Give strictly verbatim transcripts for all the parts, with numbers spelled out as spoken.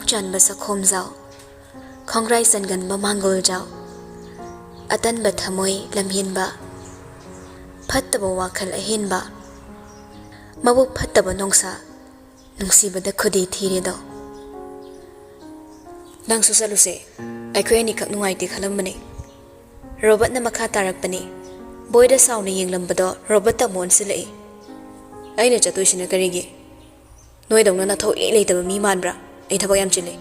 ꯆꯥꯟꯕ ꯁꯈꯣꯝꯖꯥꯎ, ꯈꯣꯡꯒ꯭ꯔꯥꯏ ꯆꯟꯒꯟꯕ ꯃꯥꯡꯒꯣꯜꯖꯥꯎ, ꯑꯇꯟꯕ ꯊꯃꯣꯏ ꯂꯝꯍꯦꯟꯕ, ꯐꯠꯇꯕ ꯋꯥꯈꯜ ꯑꯍꯦꯟꯕ, ꯃꯕꯨꯛ ꯐꯠꯇꯕ ꯅꯣꯡꯁꯥ, ꯅꯨꯡꯁꯤꯕꯗ ꯈꯨꯗꯤ ꯊꯤꯔꯦꯗꯣ꯫ ꯅꯪꯁꯨ ꯆꯠꯂꯨꯁꯦ, ꯑꯩꯈꯣꯏ ꯑꯅꯤꯈꯛ ꯅꯨꯡꯉꯥꯏꯇꯦ ꯈꯜꯂꯝꯕꯅꯦ꯫ ꯔꯣꯕꯔꯠꯅ ꯃꯈꯥ ꯇꯥꯔꯛꯄꯅꯤ꯫ ꯕꯣꯏꯗ ꯁꯥꯎꯅ ꯌꯦꯡꯂꯝꯕꯗꯣ ꯔꯣꯕꯔꯠꯇ ꯑꯃꯨꯛ ꯑꯣꯟꯁꯤꯜꯂꯛꯏ꯫ ꯑꯩꯅ ꯆꯠꯇꯣꯏꯁꯤꯅ ꯀꯔꯤꯒꯤ? ꯅꯣꯏꯗꯧꯅ ꯅꯊꯧ ꯏꯂꯩ ꯂꯩꯇꯕ ꯃꯤ ꯃꯥꯟꯕ꯭ꯔꯥ? ꯑꯩ ꯊꯕꯛ ꯌꯥꯝ ꯆꯤꯜꯂꯤ꯫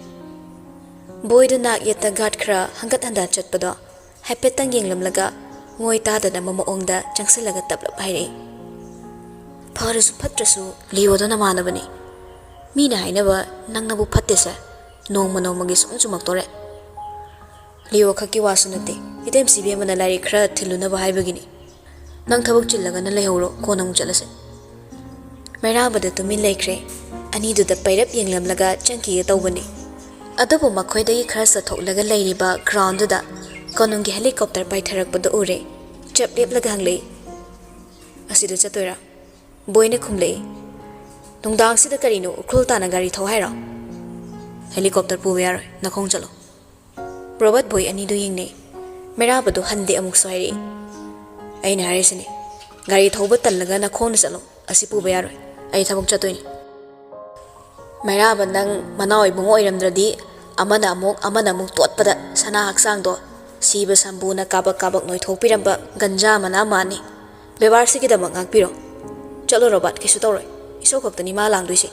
ꯕꯣꯏꯗꯨ ꯅꯥꯛ ꯌꯦꯠꯇ ꯒꯥꯔꯗ ꯈꯔ ꯍꯪꯒꯠ ꯍꯟꯗ ꯆꯠꯄꯗꯣ ꯍꯥꯏꯐꯦꯠꯇꯪ ꯌꯦꯡꯂꯝꯂꯒ ꯃꯣꯏ ꯇꯥꯗꯅꯕ ꯃꯑꯣꯡꯗ ꯆꯪꯁꯤꯜꯂꯒ ꯇꯞꯂꯞ ꯍꯥꯏꯔꯛꯏ꯫ ꯐꯔꯁꯨ ꯐꯠꯇ꯭ꯔꯁꯨ ꯂꯤꯑꯣꯗꯣ ꯅꯃꯥꯟꯅꯕꯅꯤ꯫ ꯃꯤꯅ ꯍꯥꯏꯅꯕ ꯅꯪꯅꯕꯨ ꯐꯠꯇꯦꯁꯦ ꯅꯣꯡꯃ ꯅꯣꯡꯃꯒꯤ ꯁꯨꯝ ꯆꯨꯝꯃꯛꯇꯣꯔꯦ꯫ ꯂꯤꯑꯣ ꯈꯛꯀꯤ ꯋꯥꯁꯨ ꯅꯠꯇꯦ, ꯏꯇꯦꯝ ꯁꯤꯕꯦꯝꯃꯅ ꯂꯥꯏꯔꯤꯛ ꯈꯔ ꯊꯤꯜꯂꯨꯅꯕ ꯍꯥꯏꯕꯒꯤꯅꯤ꯫ ꯅꯪ ꯊꯕꯛ ꯆꯤꯜꯂꯒꯅ ꯂꯩꯍꯧꯔꯣ, ꯀꯣꯟꯅ ꯑꯃꯨꯛ ꯆꯠꯂꯁꯦ꯫ ꯃꯩꯔꯥꯕꯗ ꯇꯨꯃꯤꯟ ꯂꯩꯈ꯭ꯔꯦ꯫ ꯑꯅꯤꯗꯨꯗ ꯄꯩꯔꯞ ꯌꯦꯡꯂꯝꯂꯒ ꯆꯪꯈꯤꯒꯦ ꯇꯧꯕꯅꯤ꯫ ꯑꯗꯨꯕꯨ ꯃꯈꯣꯏꯗꯒꯤ ꯈꯔ ꯆꯠꯊꯣꯛꯂꯒ ꯂꯩꯔꯤꯕ ꯒ꯭ꯔꯥꯎꯟꯗꯨꯗ ꯀꯣꯅꯨꯡꯒꯤ ꯍꯦꯂꯤꯀꯣꯞꯇꯔ ꯄꯥꯏꯊꯔꯛꯄꯗꯨ ꯎꯔꯦ꯫ ꯆꯞ ꯂꯦꯞꯂꯒ ꯍꯪꯂꯛꯏ, "ꯑꯁꯤꯗ ꯆꯠꯇꯣꯏꯔꯥ? ꯕꯣꯏꯅ ꯈꯨꯝꯂꯛꯏ, "ꯅꯨꯡꯗꯥꯡꯁꯤꯗ ꯀꯔꯤꯅꯣ, ꯎꯈ꯭ꯔꯨꯜ ꯇꯥꯟꯅ ꯒꯥꯔꯤ ꯊꯧ ꯍꯥꯏꯔꯣ? ꯍꯦꯂꯤꯀꯣꯞꯇꯔ ꯄꯨꯕ ꯌꯥꯔꯣꯏ, ꯅꯈꯣꯡ ꯆꯠꯂꯣ"꯫ ꯔꯣꯕꯔꯠ ꯕꯣꯏ ꯑꯅꯤꯗꯨ ꯌꯦꯡꯅꯩ꯫ ꯃꯩꯔꯥꯕꯗꯨ ꯍꯟꯗꯦ ꯑꯃꯨꯛꯁꯨ ꯍꯥꯏꯔꯛꯏ, "ꯑꯩꯅ ꯍꯥꯏꯔꯤꯁꯤꯅꯤ, ꯒꯥꯔꯤ ꯊꯧꯕ ꯇꯜꯂꯒ ꯅꯈꯣꯡꯅ ꯆꯠꯂꯣ, ꯑꯁꯤ ꯄꯨꯕ ꯌꯥꯔꯣꯏ, ꯑꯩ ꯊꯕꯛ ꯆꯠꯇꯣꯏꯅꯤ"꯫ ꯃꯩꯔꯥꯕ, ꯅꯪ ꯃꯅꯥꯎ ꯏꯕꯨꯡꯉꯣ ꯑꯣꯏꯔꯝꯗ꯭ꯔꯗꯤ ꯑꯃꯅ ꯑꯃꯨꯛ ꯑꯃꯅ ꯑꯃꯨꯛ ꯇꯣꯠꯄꯗ ꯁꯅꯥ ꯍꯛꯆꯥꯡꯗꯣ ꯁꯤꯕ ꯁꯝꯕꯨꯅ ꯀꯥꯕꯛ ꯀꯥꯕꯛ ꯅꯣꯏꯊꯣꯛꯄꯤꯔꯝꯕ ꯒꯟꯖꯥ ꯃꯅꯥ ꯃꯥꯟꯅꯤ꯫ ꯕꯦꯕꯥꯔꯁꯤꯒꯤꯗꯃꯛ ꯉꯥꯛꯄꯤꯔꯣ꯫ ꯆꯠꯂꯣ ꯔꯣꯕꯥꯔꯠ, ꯀꯩꯁꯨ ꯇꯧꯔꯣꯏ꯫ ꯏꯁꯧ ꯈꯛꯇꯅꯤ ꯃꯥ ꯂꯥꯡꯗꯣꯏꯁꯦ꯫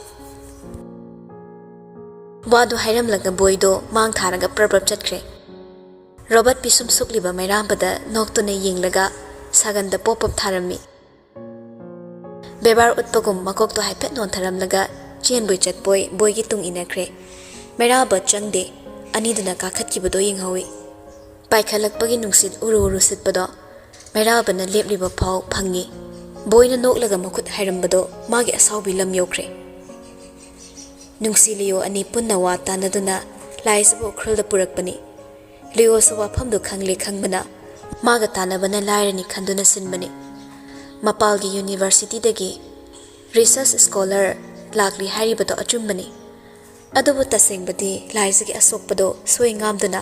ꯋꯥꯗꯨ ꯍꯥꯏꯔꯝꯂꯒ ꯕꯣꯏꯗꯣ ꯃꯥꯡ ꯊꯥꯔꯒ ꯄ꯭ꯔꯞ ꯄ꯭ꯔꯞ ꯆꯠꯈ꯭ꯔꯦ꯫ ꯔꯣꯕꯥꯔꯠ ꯄꯤꯁꯨꯝ ꯁꯨꯛꯂꯤꯕ ꯃꯩꯔꯥꯝꯕꯗ ꯅꯣꯛꯇꯨꯅ ꯌꯦꯡꯂꯒ ꯁꯥꯒꯟꯗ ꯄꯣꯞ ꯄꯣꯞ ꯊꯥꯔꯝꯃꯤ꯫ ꯕꯦꯕꯥꯔ ꯎꯠꯄꯒꯨꯝ ꯃꯀꯣꯛꯇꯣ ꯍꯥꯏꯐꯦꯠ ꯅꯣꯟꯊꯔꯝꯂꯒ ꯆꯦꯟꯕꯣꯏ ꯆꯠꯄꯣꯏ ꯕꯣꯏꯒꯤ ꯇꯨꯡ ꯏꯟꯅꯈ꯭ꯔꯦ꯫ ꯃꯩꯔꯥꯕ ꯆꯪꯗꯦ꯫ ꯑꯅꯤꯗꯨꯅ ꯀꯥꯈꯠꯈꯤꯕꯗꯣ ꯌꯦꯡꯍꯧꯏ꯫ ꯄꯥꯏꯈꯠꯂꯛꯄꯒꯤ ꯅꯨꯡꯁꯤꯠ ꯎꯔꯨ ꯎꯔꯨ ꯁꯤꯠꯄꯗꯣ ꯃꯩꯔꯥꯕꯅ ꯂꯦꯞꯂꯤꯕ ꯐꯥꯎ ꯐꯪꯉꯤ꯫ ꯕꯣꯏꯅ ꯅꯣꯛꯂꯒ ꯃꯈꯨꯠ ꯍꯥꯏꯔꯝꯕꯗꯣ ꯃꯥꯒꯤ ꯑꯁꯥꯎꯕꯤ ꯂꯝ ꯌꯧꯈ꯭ꯔꯦ꯫ ꯅꯨꯡꯁꯤ ꯂꯤꯌꯣ ꯑꯅꯤ ꯄꯨꯟꯅ ꯋꯥ ꯇꯥꯟꯅꯗꯨꯅ ꯂꯥꯏꯁꯤꯕꯨ ꯎꯈ꯭ꯔꯨꯜꯗ ꯄꯨꯔꯛꯄꯅꯤ꯫ ꯂꯤꯌꯣꯁꯨ ꯋꯥꯐꯝꯗꯨ ꯈꯪꯂꯦ ꯈꯪꯕꯅ ꯃꯥꯒ ꯇꯥꯟꯅꯕꯅ ꯂꯥꯏꯔꯅꯤ ꯈꯟꯗꯨꯅ ꯁꯤꯟꯕꯅꯤ꯫ ꯃꯄꯥꯜꯒꯤ ꯌꯨꯅꯤꯚꯔꯁꯤꯇꯤꯗꯒꯤ ꯔꯤꯁꯔꯆ ꯁ꯭ꯀꯣꯂꯔ ꯂꯥꯛꯂꯤ ꯍꯥꯏꯔꯤꯕꯗꯣ ꯑꯆꯨꯝꯕꯅꯤ꯫ ꯑꯗꯨꯕꯨ ꯇꯁꯦꯡꯕꯗꯤ ꯂꯥꯏꯖꯒꯤ ꯑꯁꯣꯛꯄꯗꯣ ꯁꯣꯏ ꯉꯥꯝꯗꯨꯅ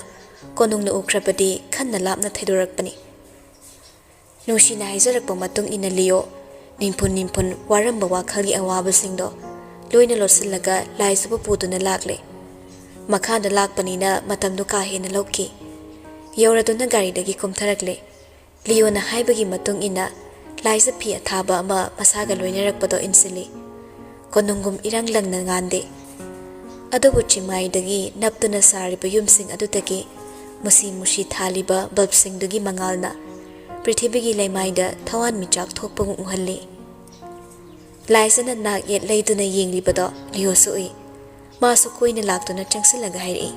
ꯀꯣꯅꯨꯡꯅ ꯎꯈ꯭ꯔꯕꯗꯤ ꯈꯟꯅ ꯂꯥꯞꯅ ꯊꯩꯗꯣꯔꯛꯄꯅꯤ꯫ ꯅꯨꯡꯁꯤꯅ ꯍꯥꯏꯖꯔꯛꯄ ꯃꯇꯨꯡ ꯏꯟꯅ ꯂꯤꯌꯣ ꯅꯤꯝꯐꯨꯟ ꯅꯤꯝꯐꯨꯟ ꯋꯥꯔꯝꯕ ꯋꯥꯈꯜꯒꯤ ꯑꯋꯥꯕꯁꯤꯡꯗꯣ ꯂꯣꯏꯅ ꯂꯣꯠꯁꯤꯜꯂꯒ ꯂꯥꯏꯖꯕꯨ ꯄꯨꯗꯨꯅ ꯂꯥꯛꯂꯦ꯫ ꯃꯈꯥꯗ ꯂꯥꯛꯄꯅꯤꯅ ꯃꯇꯝꯗꯨ ꯀꯥ ꯍꯦꯟꯅ ꯂꯧꯈꯤ꯫ ꯌꯧꯔꯗꯨꯅ ꯒꯥꯔꯤꯗꯒꯤ ꯀꯨꯝꯊꯔꯛꯂꯦ꯫ ꯂꯤꯌꯣꯅ ꯍꯥꯏꯕꯒꯤ ꯃꯇꯨꯡ ꯏꯟꯅ ꯂꯥꯏꯖ ꯐꯤ ꯑꯊꯥꯕ ꯑꯃ ꯃꯁꯥꯒ ꯂꯣꯏꯅꯔꯛꯄꯗꯣ ꯏꯟꯁꯤꯜꯂꯤ꯫ ꯀꯣꯅꯨꯡꯒꯨꯝ ꯏꯔꯪ ꯂꯪꯅ ꯉꯥꯟꯗꯦ꯫ ꯑꯗꯨꯕꯨ ꯆꯤꯡꯃꯥꯏꯗꯒꯤ ꯅꯞꯇꯨꯅ ꯁꯥꯔꯤꯕ ꯌꯨꯝꯁꯤꯡ ꯑꯗꯨꯗꯒꯤ ꯃꯨꯁꯤ ꯃꯨꯁꯤ ꯊꯥꯜꯂꯤꯕ ꯕꯜꯕꯁꯤꯡꯗꯨꯒꯤ ꯃꯉꯥꯜꯅ ꯄ꯭ꯔꯤꯊꯤꯕꯤꯒꯤ ꯂꯩꯃꯥꯏꯗ ꯊꯋꯥꯟꯃꯤꯆꯥꯛ ꯊꯣꯛꯄꯒꯨꯝ ꯎꯍꯜꯂꯤ꯫ ꯂꯥꯏꯖꯅ ꯅꯥꯛ ꯌꯦꯠ ꯂꯩꯗꯨꯅ ꯌꯦꯡꯂꯤꯕꯗꯣ ꯂꯤꯌꯣꯁꯨ ꯎꯏ꯫ ꯃꯥꯁꯨ ꯀꯣꯏꯅ ꯂꯥꯛꯇꯨꯅ ꯆꯪꯁꯤꯜꯂꯒ ꯍꯥꯏꯔꯛꯏ,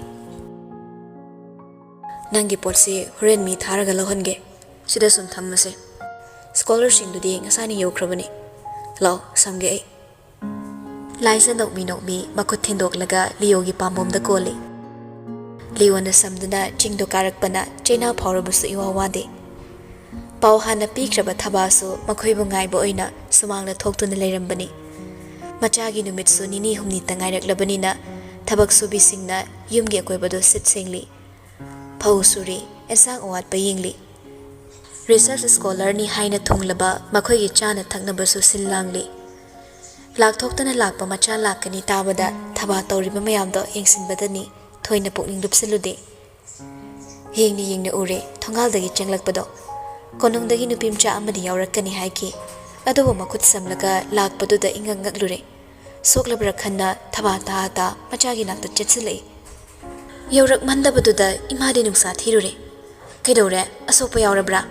"ꯅꯪꯒꯤ ꯄꯣꯠꯁꯤ ꯍꯣꯔꯦꯟ ꯃꯤ ꯊꯥꯔꯒ ꯂꯧꯍꯟꯒꯦ꯫ ꯁꯤꯗ ꯁꯨꯝ ꯊꯝꯃꯁꯦ꯫ ꯁ꯭ꯀꯣꯂꯔꯁꯤꯡꯗꯨꯗꯤ ꯉꯁꯥꯏꯅ ꯌꯧꯈ꯭ꯔꯕꯅꯤ꯫ ꯂꯥꯛꯑꯣ, ꯁꯝꯒꯦ ꯑꯩ꯫" ꯂꯥꯏꯖ ꯅꯣꯛꯃꯤ ꯅꯣꯛꯃꯤ ꯃꯈꯨꯠ ꯊꯤꯟꯗꯣꯛꯂꯒ ꯂꯤꯌꯣꯒꯤ ꯄꯥꯝꯕꯣꯝꯗ ꯀꯣꯜꯂꯤ꯫ ꯂꯤꯌꯣꯅ ꯁꯝꯗꯨꯅ ꯆꯤꯡꯗꯣ ꯀꯥꯔꯛꯄꯅ ꯆꯩꯅꯥ ꯐꯥꯎꯔꯕꯁꯨ ꯏꯋꯥ ꯋꯥꯗꯦ꯫ ꯄꯥꯎ ꯍꯥꯟꯅ ꯄꯤꯈ꯭ꯔꯕ ꯊꯕꯥꯁꯨ ꯃꯈꯣꯏꯕꯨ ꯉꯥꯏꯕ ꯑꯣꯏꯅ ꯁꯨꯃꯥꯡꯗ ꯊꯣꯛꯇꯨꯅ ꯂꯩꯔꯝꯕꯅꯤ꯫ ꯃꯆꯥꯒꯤ ꯅꯨꯃꯤꯠꯁꯨ ꯅꯤꯅꯤ ꯍꯨꯝꯅꯤꯇ ꯉꯥꯏꯔꯛꯂꯕꯅꯤꯅ ꯊꯕꯛ ꯁꯨꯕꯤꯁꯤꯡꯅ ꯌꯨꯝꯒꯤ ꯑꯀꯣꯏꯕꯗꯨ ꯁꯤꯠ ꯁꯦꯡꯂꯤ꯫ ꯐꯧ ꯁꯨꯔꯤ, ꯑꯦꯟꯁꯥꯡ ꯑꯋꯥꯠꯄ ꯌꯦꯡꯂꯤ꯫ ꯔꯤꯁꯔꯆ ꯁ꯭ꯀꯣꯂꯔꯅꯤ ꯍꯥꯏꯅ ꯊꯨꯡꯂꯕ ꯃꯈꯣꯏꯒꯤ ꯆꯥꯅ ꯊꯛꯅꯕꯁꯨ ꯁꯤꯜ ꯂꯥꯡꯂꯤ꯫ ꯂꯥꯛꯊꯣꯛꯇꯅ ꯂꯥꯛꯄ ꯃꯆꯥ ꯂꯥꯛꯀꯅꯤ ꯇꯥꯕꯗ ꯊꯕꯥ ꯇꯧꯔꯤꯕ ꯃꯌꯥꯝꯗꯣ ꯌꯦꯡꯁꯤꯟꯕꯗꯅꯤ ꯊꯣꯏꯅ ꯄꯨꯛꯅꯤꯡ ꯂꯨꯞꯁꯤꯜꯂꯨꯗꯦ꯫ ꯌꯦꯡꯅ ꯌꯦꯡꯅ ꯎꯔꯦ ꯊꯣꯡꯒꯥꯜꯗꯒꯤ ꯆꯪꯂꯛꯄꯗꯣ꯫ ꯀꯣꯅꯨꯡꯗꯒꯤ ꯅꯨꯄꯤ ꯃꯆꯥ ꯑꯃꯗꯤ ꯌꯥꯎꯔꯛꯀꯅꯤ ꯍꯥꯏꯈꯤ꯫ ꯑꯗꯨꯕꯨ ꯃꯈꯨꯠ ꯁꯝꯂꯒ ꯂꯥꯛꯄꯗꯨꯗ ꯏꯉꯛ ꯉꯛꯂꯨꯔꯦ꯫ ꯁꯣꯛꯂꯕ꯭ꯔꯥ ꯈꯟꯅ ꯊꯕꯥ ꯇꯥ ꯇꯥ ꯃꯆꯥꯒꯤ ꯅꯥꯛꯇ ꯆꯦꯠꯁꯤꯜꯂꯛꯏ꯫ ꯌꯧꯔꯛꯃꯟꯗꯕꯗꯨꯗ ꯏꯃꯥꯗꯤ ꯅꯨꯡꯁꯥ ꯊꯤꯔꯨꯔꯦ꯫ "ꯀꯩꯗꯧꯔꯦ? ꯑꯁꯣꯛꯄ ꯌꯥꯎꯔꯕ꯭ꯔꯥ?"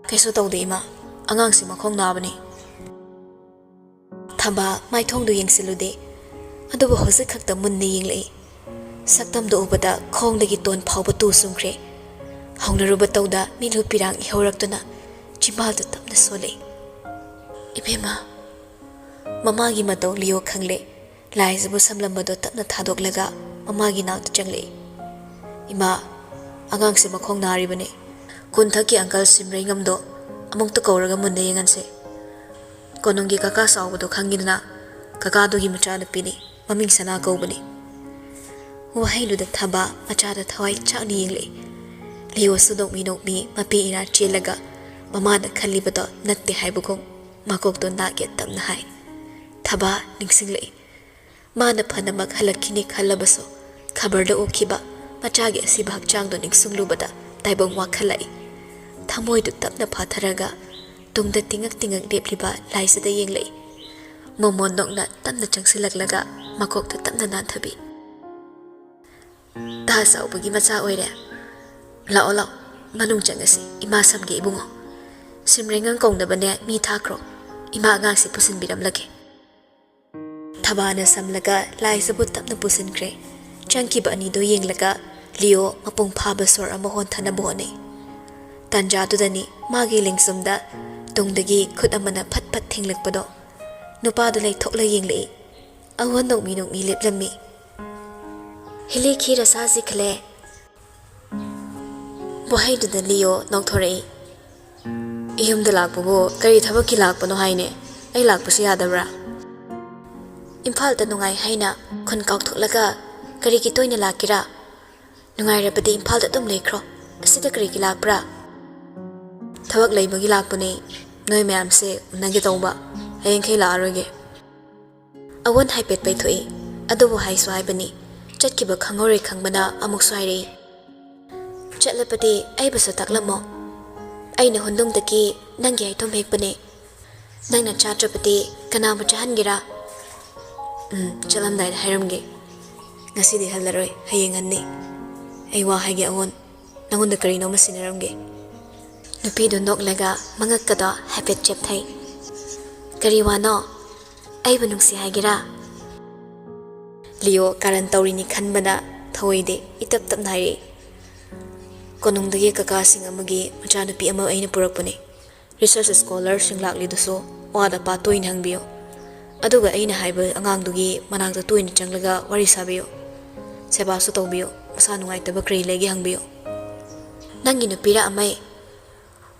"ꯀꯩꯁꯨ ꯇꯧꯗꯦ ꯏꯃꯥ, ꯑꯉꯥꯡꯁꯤ ꯃꯈꯣꯡ ꯅꯥꯕꯅꯤ꯫" ꯊꯝꯕꯥ ꯃꯥꯏꯊꯣꯡꯗꯨ ꯌꯦꯡꯁꯤꯜꯂꯨꯗꯦ, ꯑꯗꯨꯕꯨ ꯍꯧꯖꯤꯛ ꯈꯛꯇ ꯃꯨꯟꯅ ꯌꯦꯡꯂꯛꯏ꯫ ꯁꯛꯇꯝꯗꯨ ꯎꯕꯗ ꯈꯣꯡꯗꯒꯤ ꯇꯣꯟ ꯐꯥꯎꯕ ꯇꯨ ꯆꯨꯡꯈ꯭ꯔꯦ꯫ ꯍꯧꯅꯔꯨꯕ ꯇꯧꯗ ꯃꯤꯠꯂꯨ ꯄꯤꯔꯥꯡ ꯏꯍꯧꯔꯛꯇꯨꯅ ꯆꯤꯝꯕꯥꯜꯗꯨ ꯇꯞꯅ ꯁꯣꯜꯂꯛꯏ꯫ "ꯏꯕꯦꯝꯃ!" ꯃꯃꯥꯒꯤ ꯃꯇꯧ ꯂꯤꯌꯣ ꯈꯪꯂꯦ꯫ ꯂꯥꯏꯖꯕꯨ ꯁꯝꯂꯝꯕꯗꯣ ꯇꯞꯅ ꯊꯥꯗꯣꯛꯂꯒ ꯃꯃꯥꯒꯤ ꯅꯥꯛꯇ ꯆꯪꯂꯛꯏ꯫ "ꯏꯃꯥ, ꯑꯉꯥꯡꯁꯦ ꯃꯈꯣꯡ ꯅꯥꯔꯤꯕꯅꯤ꯫ ꯀꯣꯟꯊꯛꯀꯤ ꯑꯪꯀꯜ ꯁꯤꯝꯔꯩꯉꯝꯗꯣ ꯑꯃꯨꯛꯇ ꯀꯧꯔꯒ ꯃꯨꯟꯅ ꯌꯦꯡꯍꯟꯁꯦ꯫ ꯀꯣꯅꯨꯡꯒꯤ ꯀꯀꯥ ꯆꯥꯎꯕꯗꯣ ꯈꯪꯉꯤꯗꯅ, ꯀꯀꯥꯗꯨꯒꯤ ꯃꯆꯥꯅꯨꯄꯤꯅꯤ꯫ ꯃꯃꯤꯡ ꯁꯅꯥ ꯀꯧꯕꯅꯤ꯫ ꯋꯥꯍꯩꯗꯨꯗ ꯊꯕꯥ ꯃꯆꯥꯗ ꯊꯋꯥꯏ ꯆꯥꯛꯅ ꯌꯦꯡꯂꯛꯏ꯫ ꯂꯤꯑꯣꯁꯨ ꯅꯣꯛꯃꯤ ꯅꯣꯛꯃꯤ ꯃꯄꯤ ꯏꯅꯥꯛ ꯆꯦꯜꯂꯒ ꯃꯃꯥꯅ ꯈꯜꯂꯤꯕꯗꯣ ꯅꯠꯇꯦ ꯍꯥꯏꯕꯒꯨꯝ ꯃꯀꯣꯛꯇꯣ ꯅꯥꯛ ꯌꯦꯠ ꯇꯞꯅ ꯍꯥꯏ꯫ ꯊꯕꯥ ꯅꯤꯡꯁꯤꯡꯂꯛꯏ꯫ ꯃꯥꯅ ꯐꯅꯃꯛ ꯍꯜꯂꯛꯈꯤꯅꯤ ꯈꯜꯂꯕꯁꯨ ꯈꯕꯔꯗ ꯎꯈꯤꯕ ꯃꯆꯥꯒꯤ ꯑꯁꯤꯕ ꯍꯛꯆꯥꯡꯗꯣ ꯅꯤꯡꯁꯤꯡꯂꯨꯕꯗ ꯇꯥꯏꯕꯪ ꯋꯥꯈꯜꯂꯛꯏ꯫ ꯊꯃꯣꯏꯗꯨ ꯇꯞꯅ ꯐꯥꯊꯔꯒ ꯇꯨꯡꯗ ꯇꯤꯡꯉꯛ ꯇꯤꯡꯉꯛ ꯂꯦꯞꯂꯤꯕ ꯂꯥꯏꯖꯗ ꯌꯦꯡꯂꯛꯏ꯫ ꯃꯣꯃꯣꯟ ꯅꯣꯛꯅ ꯇꯞꯅ ꯆꯪꯁꯤꯜꯂꯛꯂꯒ ꯃꯀꯣꯛꯇ ꯇꯞꯅ ꯅꯥꯟꯊꯕꯤ꯫ "ꯇꯥ ꯆꯥꯎꯕꯒꯤ ꯃꯆꯥ ꯑꯣꯏꯔꯦ꯫ ꯂꯥꯛꯑꯣ, ꯂꯥꯛꯑꯣ, ꯃꯅꯨꯡ ꯆꯪꯉꯁꯤ, ꯏꯃꯥ ꯁꯝꯒꯦ ꯏꯕꯨꯡꯉꯣ꯫ ꯁꯤꯝꯔꯩꯉꯪ ꯀꯧꯅꯕꯅꯦ ꯃꯤ ꯊꯥꯈ꯭ꯔꯣ, ꯏꯃꯥ ꯑꯉꯥꯡꯁꯤ ꯄꯨꯁꯤꯟꯕꯤꯔꯝꯂꯒꯦ꯫" ꯊꯕꯥꯅ ꯁꯝꯂꯒ ꯂꯥꯏꯖꯕꯨ ꯇꯞꯅ ꯄꯨꯁꯤꯟꯈ꯭ꯔꯦ꯫ ꯆꯪꯈꯤꯕ ꯑꯅꯤꯗꯨ ꯌꯦꯡꯂꯒ ꯂꯤꯑꯣ ꯃꯄꯨꯡ ꯐꯥꯕ ꯁꯣꯔ ꯑꯃ ꯍꯣꯟꯊꯅꯕ ꯍꯣꯠꯅꯩ꯫ ꯇꯥꯟꯖꯥꯗꯨꯗꯅꯤ ꯃꯥꯒꯤ ꯂꯦꯡꯖꯨꯝꯗ ꯇꯨꯡꯗꯒꯤ ꯈꯨꯠ ꯑꯃꯅ ꯐꯠ ꯐꯠ ꯊꯦꯡꯂꯛꯄꯗꯣ꯫ ꯅꯨꯄꯥꯗꯨ ꯂꯩꯊꯣꯛꯂ ꯌꯦꯡꯂꯛꯏ꯫ ꯑꯋꯣꯟ ꯅꯣꯛꯃꯤ ꯅꯣꯛꯃꯤ ꯂꯦꯞꯂꯝꯃꯤ꯫ "ꯍꯤꯂꯤ ꯈꯤꯔ ꯁꯥꯁꯤ ꯈꯂꯦ꯫" ꯋꯥꯍꯩꯗꯨꯗ ꯂꯤꯑꯣ ꯅꯣꯛꯊꯣꯔꯛꯏ꯫ "ꯌꯨꯝꯗ ꯂꯥꯛꯄꯕꯨ ꯀꯔꯤ ꯊꯕꯛꯀꯤ ꯂꯥꯛꯄꯅꯣ ꯍꯥꯏꯅꯦ? ꯑꯩ ꯂꯥꯛꯄꯁꯨ ꯌꯥꯗꯕ꯭ꯔꯥ? ꯏꯝꯐꯥꯜꯗ ꯅꯨꯡꯉꯥꯏ ꯍꯥꯏꯅ ꯈꯨꯟ ꯀꯥꯎꯊꯣꯛꯂꯒ ꯀꯔꯤꯒꯤ ꯇꯣꯏꯅ ꯂꯥꯛꯀꯦꯔꯥ? ꯅꯨꯡꯉꯥꯏꯔꯕꯗꯤ ꯏꯝꯐꯥꯜꯗ ꯑꯗꯨꯝ ꯂꯩꯈ꯭ꯔꯣ꯫ ꯑꯁꯤꯗ ꯀꯔꯤꯒꯤ ꯂꯥꯛꯄ꯭ꯔꯥ?" "ꯊꯕꯛ ꯂꯩꯕꯒꯤ ꯂꯥꯛꯄꯅꯦ꯫ ꯅꯣꯏ ꯃꯌꯥꯝꯁꯦ ꯎꯅꯒꯦ ꯇꯧꯕ꯫ ꯍꯌꯦꯡꯈꯩ ꯂꯥꯛꯑꯔꯣꯏꯒꯦ꯫" ꯑꯋꯣꯟ ꯍꯥꯏꯐꯦꯠ ꯄꯩꯊꯣꯛꯏ꯫ ꯑꯗꯨꯕꯨ ꯍꯥꯏꯁꯨ ꯍꯥꯏꯕꯅꯤ, ꯆꯠꯈꯤꯕ ꯈꯪꯍꯧꯔꯣꯏ ꯈꯪꯕꯅ ꯑꯃꯨꯛꯁꯨ ꯍꯥꯏꯔꯛꯏ꯫ "ꯆꯠꯂꯕꯗꯤ ꯑꯩꯕꯨꯁꯨ ꯇꯥꯛꯂꯝꯃꯣ꯫ ꯑꯩꯅ ꯍꯨꯟꯗꯨꯝꯗꯒꯤ ꯅꯪꯒꯤ ꯍꯩꯇꯨꯝ ꯍꯦꯛꯄꯅꯦ꯫ ꯅꯪꯅ ꯆꯥꯗ꯭ꯔꯕꯗꯤ ꯀꯅꯥꯕꯨ ꯆꯥꯍꯟꯒꯦꯔꯥ?" "ꯎꯝ, ꯆꯠꯂꯝꯗꯥꯏꯗ ꯍꯥꯏꯔꯝꯒꯦ꯫ ꯉꯁꯤꯗꯤ ꯍꯜꯂꯔꯣꯏ, ꯍꯌꯦꯡ ꯍꯟꯅꯤ꯫ ꯑꯩ ꯋꯥ ꯍꯥꯏꯒꯦ ꯑꯋꯣꯟ, ꯅꯉꯣꯟꯗ ꯀꯔꯤꯅꯣꯃ ꯁꯤꯟꯅꯔꯝꯒꯦ꯫" ꯅꯨꯄꯤꯗꯨ ꯅꯣꯛꯂꯒ ꯃꯉꯛꯀꯗꯣ ꯍꯥꯏꯐꯦꯠ ꯆꯦꯞꯊꯩ꯫ "ꯀꯔꯤ ꯋꯥꯅꯣ? ꯑꯩꯕꯨ ꯅꯨꯡꯁꯤ ꯍꯥꯏꯒꯦꯔꯥ?" ꯂꯤꯑꯣ ꯀꯥꯔꯟ ꯇꯧꯔꯤꯅꯤ ꯈꯟꯕꯅ ꯊꯧꯑꯣꯏꯗꯦ, ꯏꯇꯞ ꯇꯞꯅ ꯍꯥꯏꯔꯛꯏ꯫ "ꯀꯣꯅꯨꯡꯗꯒꯤ ꯀꯀꯥꯁꯤꯡ ꯑꯃꯒꯤ ꯃꯆꯥꯅꯨꯄꯤ ꯑꯃ ꯑꯩꯅ ꯄꯨꯔꯛꯄꯅꯦ꯫ Research scholar ꯁꯤꯡ ꯂꯥꯛꯂꯤꯗꯨꯁꯨ ꯋꯥꯗ ꯄꯥ ꯇꯣꯏꯅ ꯍꯪꯕꯤꯌꯨ꯫ ꯑꯗꯨꯒ ꯑꯩꯅ ꯍꯥꯏꯕ ꯑꯉꯥꯡꯗꯨꯒꯤ ꯃꯅꯥꯛꯇ ꯇꯣꯏꯅ ꯆꯪꯂꯒ ꯋꯥꯔꯤ ꯁꯥꯕꯤꯌꯨ꯫ ꯁꯦꯕꯥꯁꯨ ꯇꯧꯕꯤꯌꯨ꯫ ꯃꯁꯥ ꯅꯨꯡꯉꯥꯏꯇꯕ ꯀꯔꯤ ꯂꯩꯒꯦ ꯍꯪꯕꯤꯌꯨ꯫" "ꯅꯪꯒꯤ ꯅꯨꯄꯤꯔ ꯑꯃꯩ?"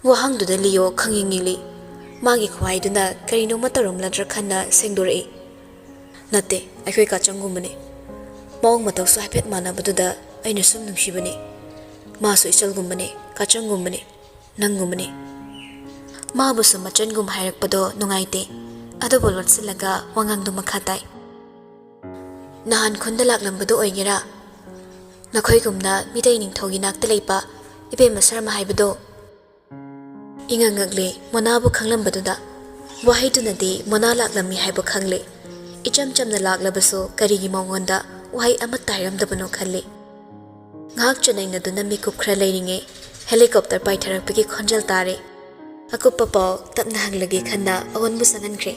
ꯋꯥꯍꯪꯗꯨꯗ ꯂꯤꯑꯣ ꯈꯪꯌꯦꯡ ꯌꯦꯡꯂꯤ꯫ ꯃꯥꯒꯤ ꯈ꯭ꯋꯥꯏꯗꯨꯅ ꯀꯔꯤꯅꯣꯃ ꯇꯧꯔꯝꯂꯗ꯭ꯔꯥ ꯈꯟꯅ ꯁꯦꯡꯗꯣꯔꯛꯏ꯫ "ꯅꯠꯇꯦ, ꯑꯩꯈꯣꯏ ꯀꯥꯆꯪꯒꯨꯝꯕꯅꯤ꯫ ꯃꯑꯣꯡ ꯃꯇꯧꯁꯨ ꯍꯥꯏꯐꯦꯠ ꯃꯥꯟꯅꯕꯗꯨꯗ ꯑꯩꯅ ꯁꯨꯝ ꯅꯨꯡꯁꯤꯕꯅꯤ꯫ ꯃꯥꯁꯨ ꯏꯆꯜꯒꯨꯝꯕꯅꯤ, ꯀꯥꯆꯪꯒꯨꯝꯕꯅꯤ, ꯅꯪꯒꯨꯝꯕꯅꯤ꯫" ꯃꯥꯕꯨꯁꯨ ꯃꯆꯟꯒꯨꯝ ꯍꯥꯏꯔꯛꯄꯗꯣ ꯅꯨꯡꯉꯥꯏꯇꯦ꯫ ꯑꯗꯨꯕꯨ ꯂꯣꯠꯁꯤꯜꯂꯒ ꯋꯥꯉꯥꯡꯗꯨ ꯃꯈꯥ ꯇꯥꯏ꯫ "ꯅꯍꯥꯟ ꯈꯨꯟꯗ ꯂꯥꯛꯂꯝꯕꯗꯨ ꯑꯣꯏꯒꯦꯔꯥ? ꯅꯈꯣꯏꯒꯨꯝꯅ ꯃꯤꯇꯩ ꯅꯤꯡꯊꯧꯒꯤ ꯅꯥꯛꯇ ꯂꯩꯕ ꯏꯕꯦꯝꯃ ꯁꯔꯃ ꯍꯥꯏꯕꯗꯣ?" ꯏꯉꯛ ꯉꯛꯂꯦ ꯃꯣꯅꯥꯕꯨ ꯈꯪꯂꯝꯕꯗꯨꯗ꯫ ꯋꯥꯍꯩꯗꯨꯅꯗꯤ ꯃꯣꯅꯥ ꯂꯥꯛꯂꯝꯃꯤ ꯍꯥꯏꯕ ꯈꯪꯂꯦ꯫ ꯏꯆꯝ ꯆꯝꯅ ꯂꯥꯛꯂꯕꯁꯨ ꯀꯔꯤꯒꯤ ꯃꯉꯣꯟꯗ ꯋꯥꯍꯩ ꯑꯃꯠꯇ ꯍꯥꯏꯔꯝꯗꯕꯅꯣ ꯈꯜꯂꯤ꯫ ꯉꯥꯏꯍꯥꯛ ꯆꯅꯩꯅꯗꯨꯅ ꯃꯤꯀꯨꯞ ꯈꯔ ꯂꯩꯔꯤꯉꯩ ꯍꯦꯂꯤꯀꯣꯞꯇꯔ ꯄꯥꯏꯊꯔꯛꯄꯒꯤ ꯈꯣꯟꯖꯦꯜ ꯇꯥꯔꯦ꯫ ꯑꯀꯨꯞꯄ ꯄꯥꯎ ꯇꯞꯅ ꯍꯪꯂꯒꯦ ꯈꯟꯅ ꯑꯋꯣꯟꯕꯨ ꯆꯪꯍꯟꯈ꯭ꯔꯦ꯫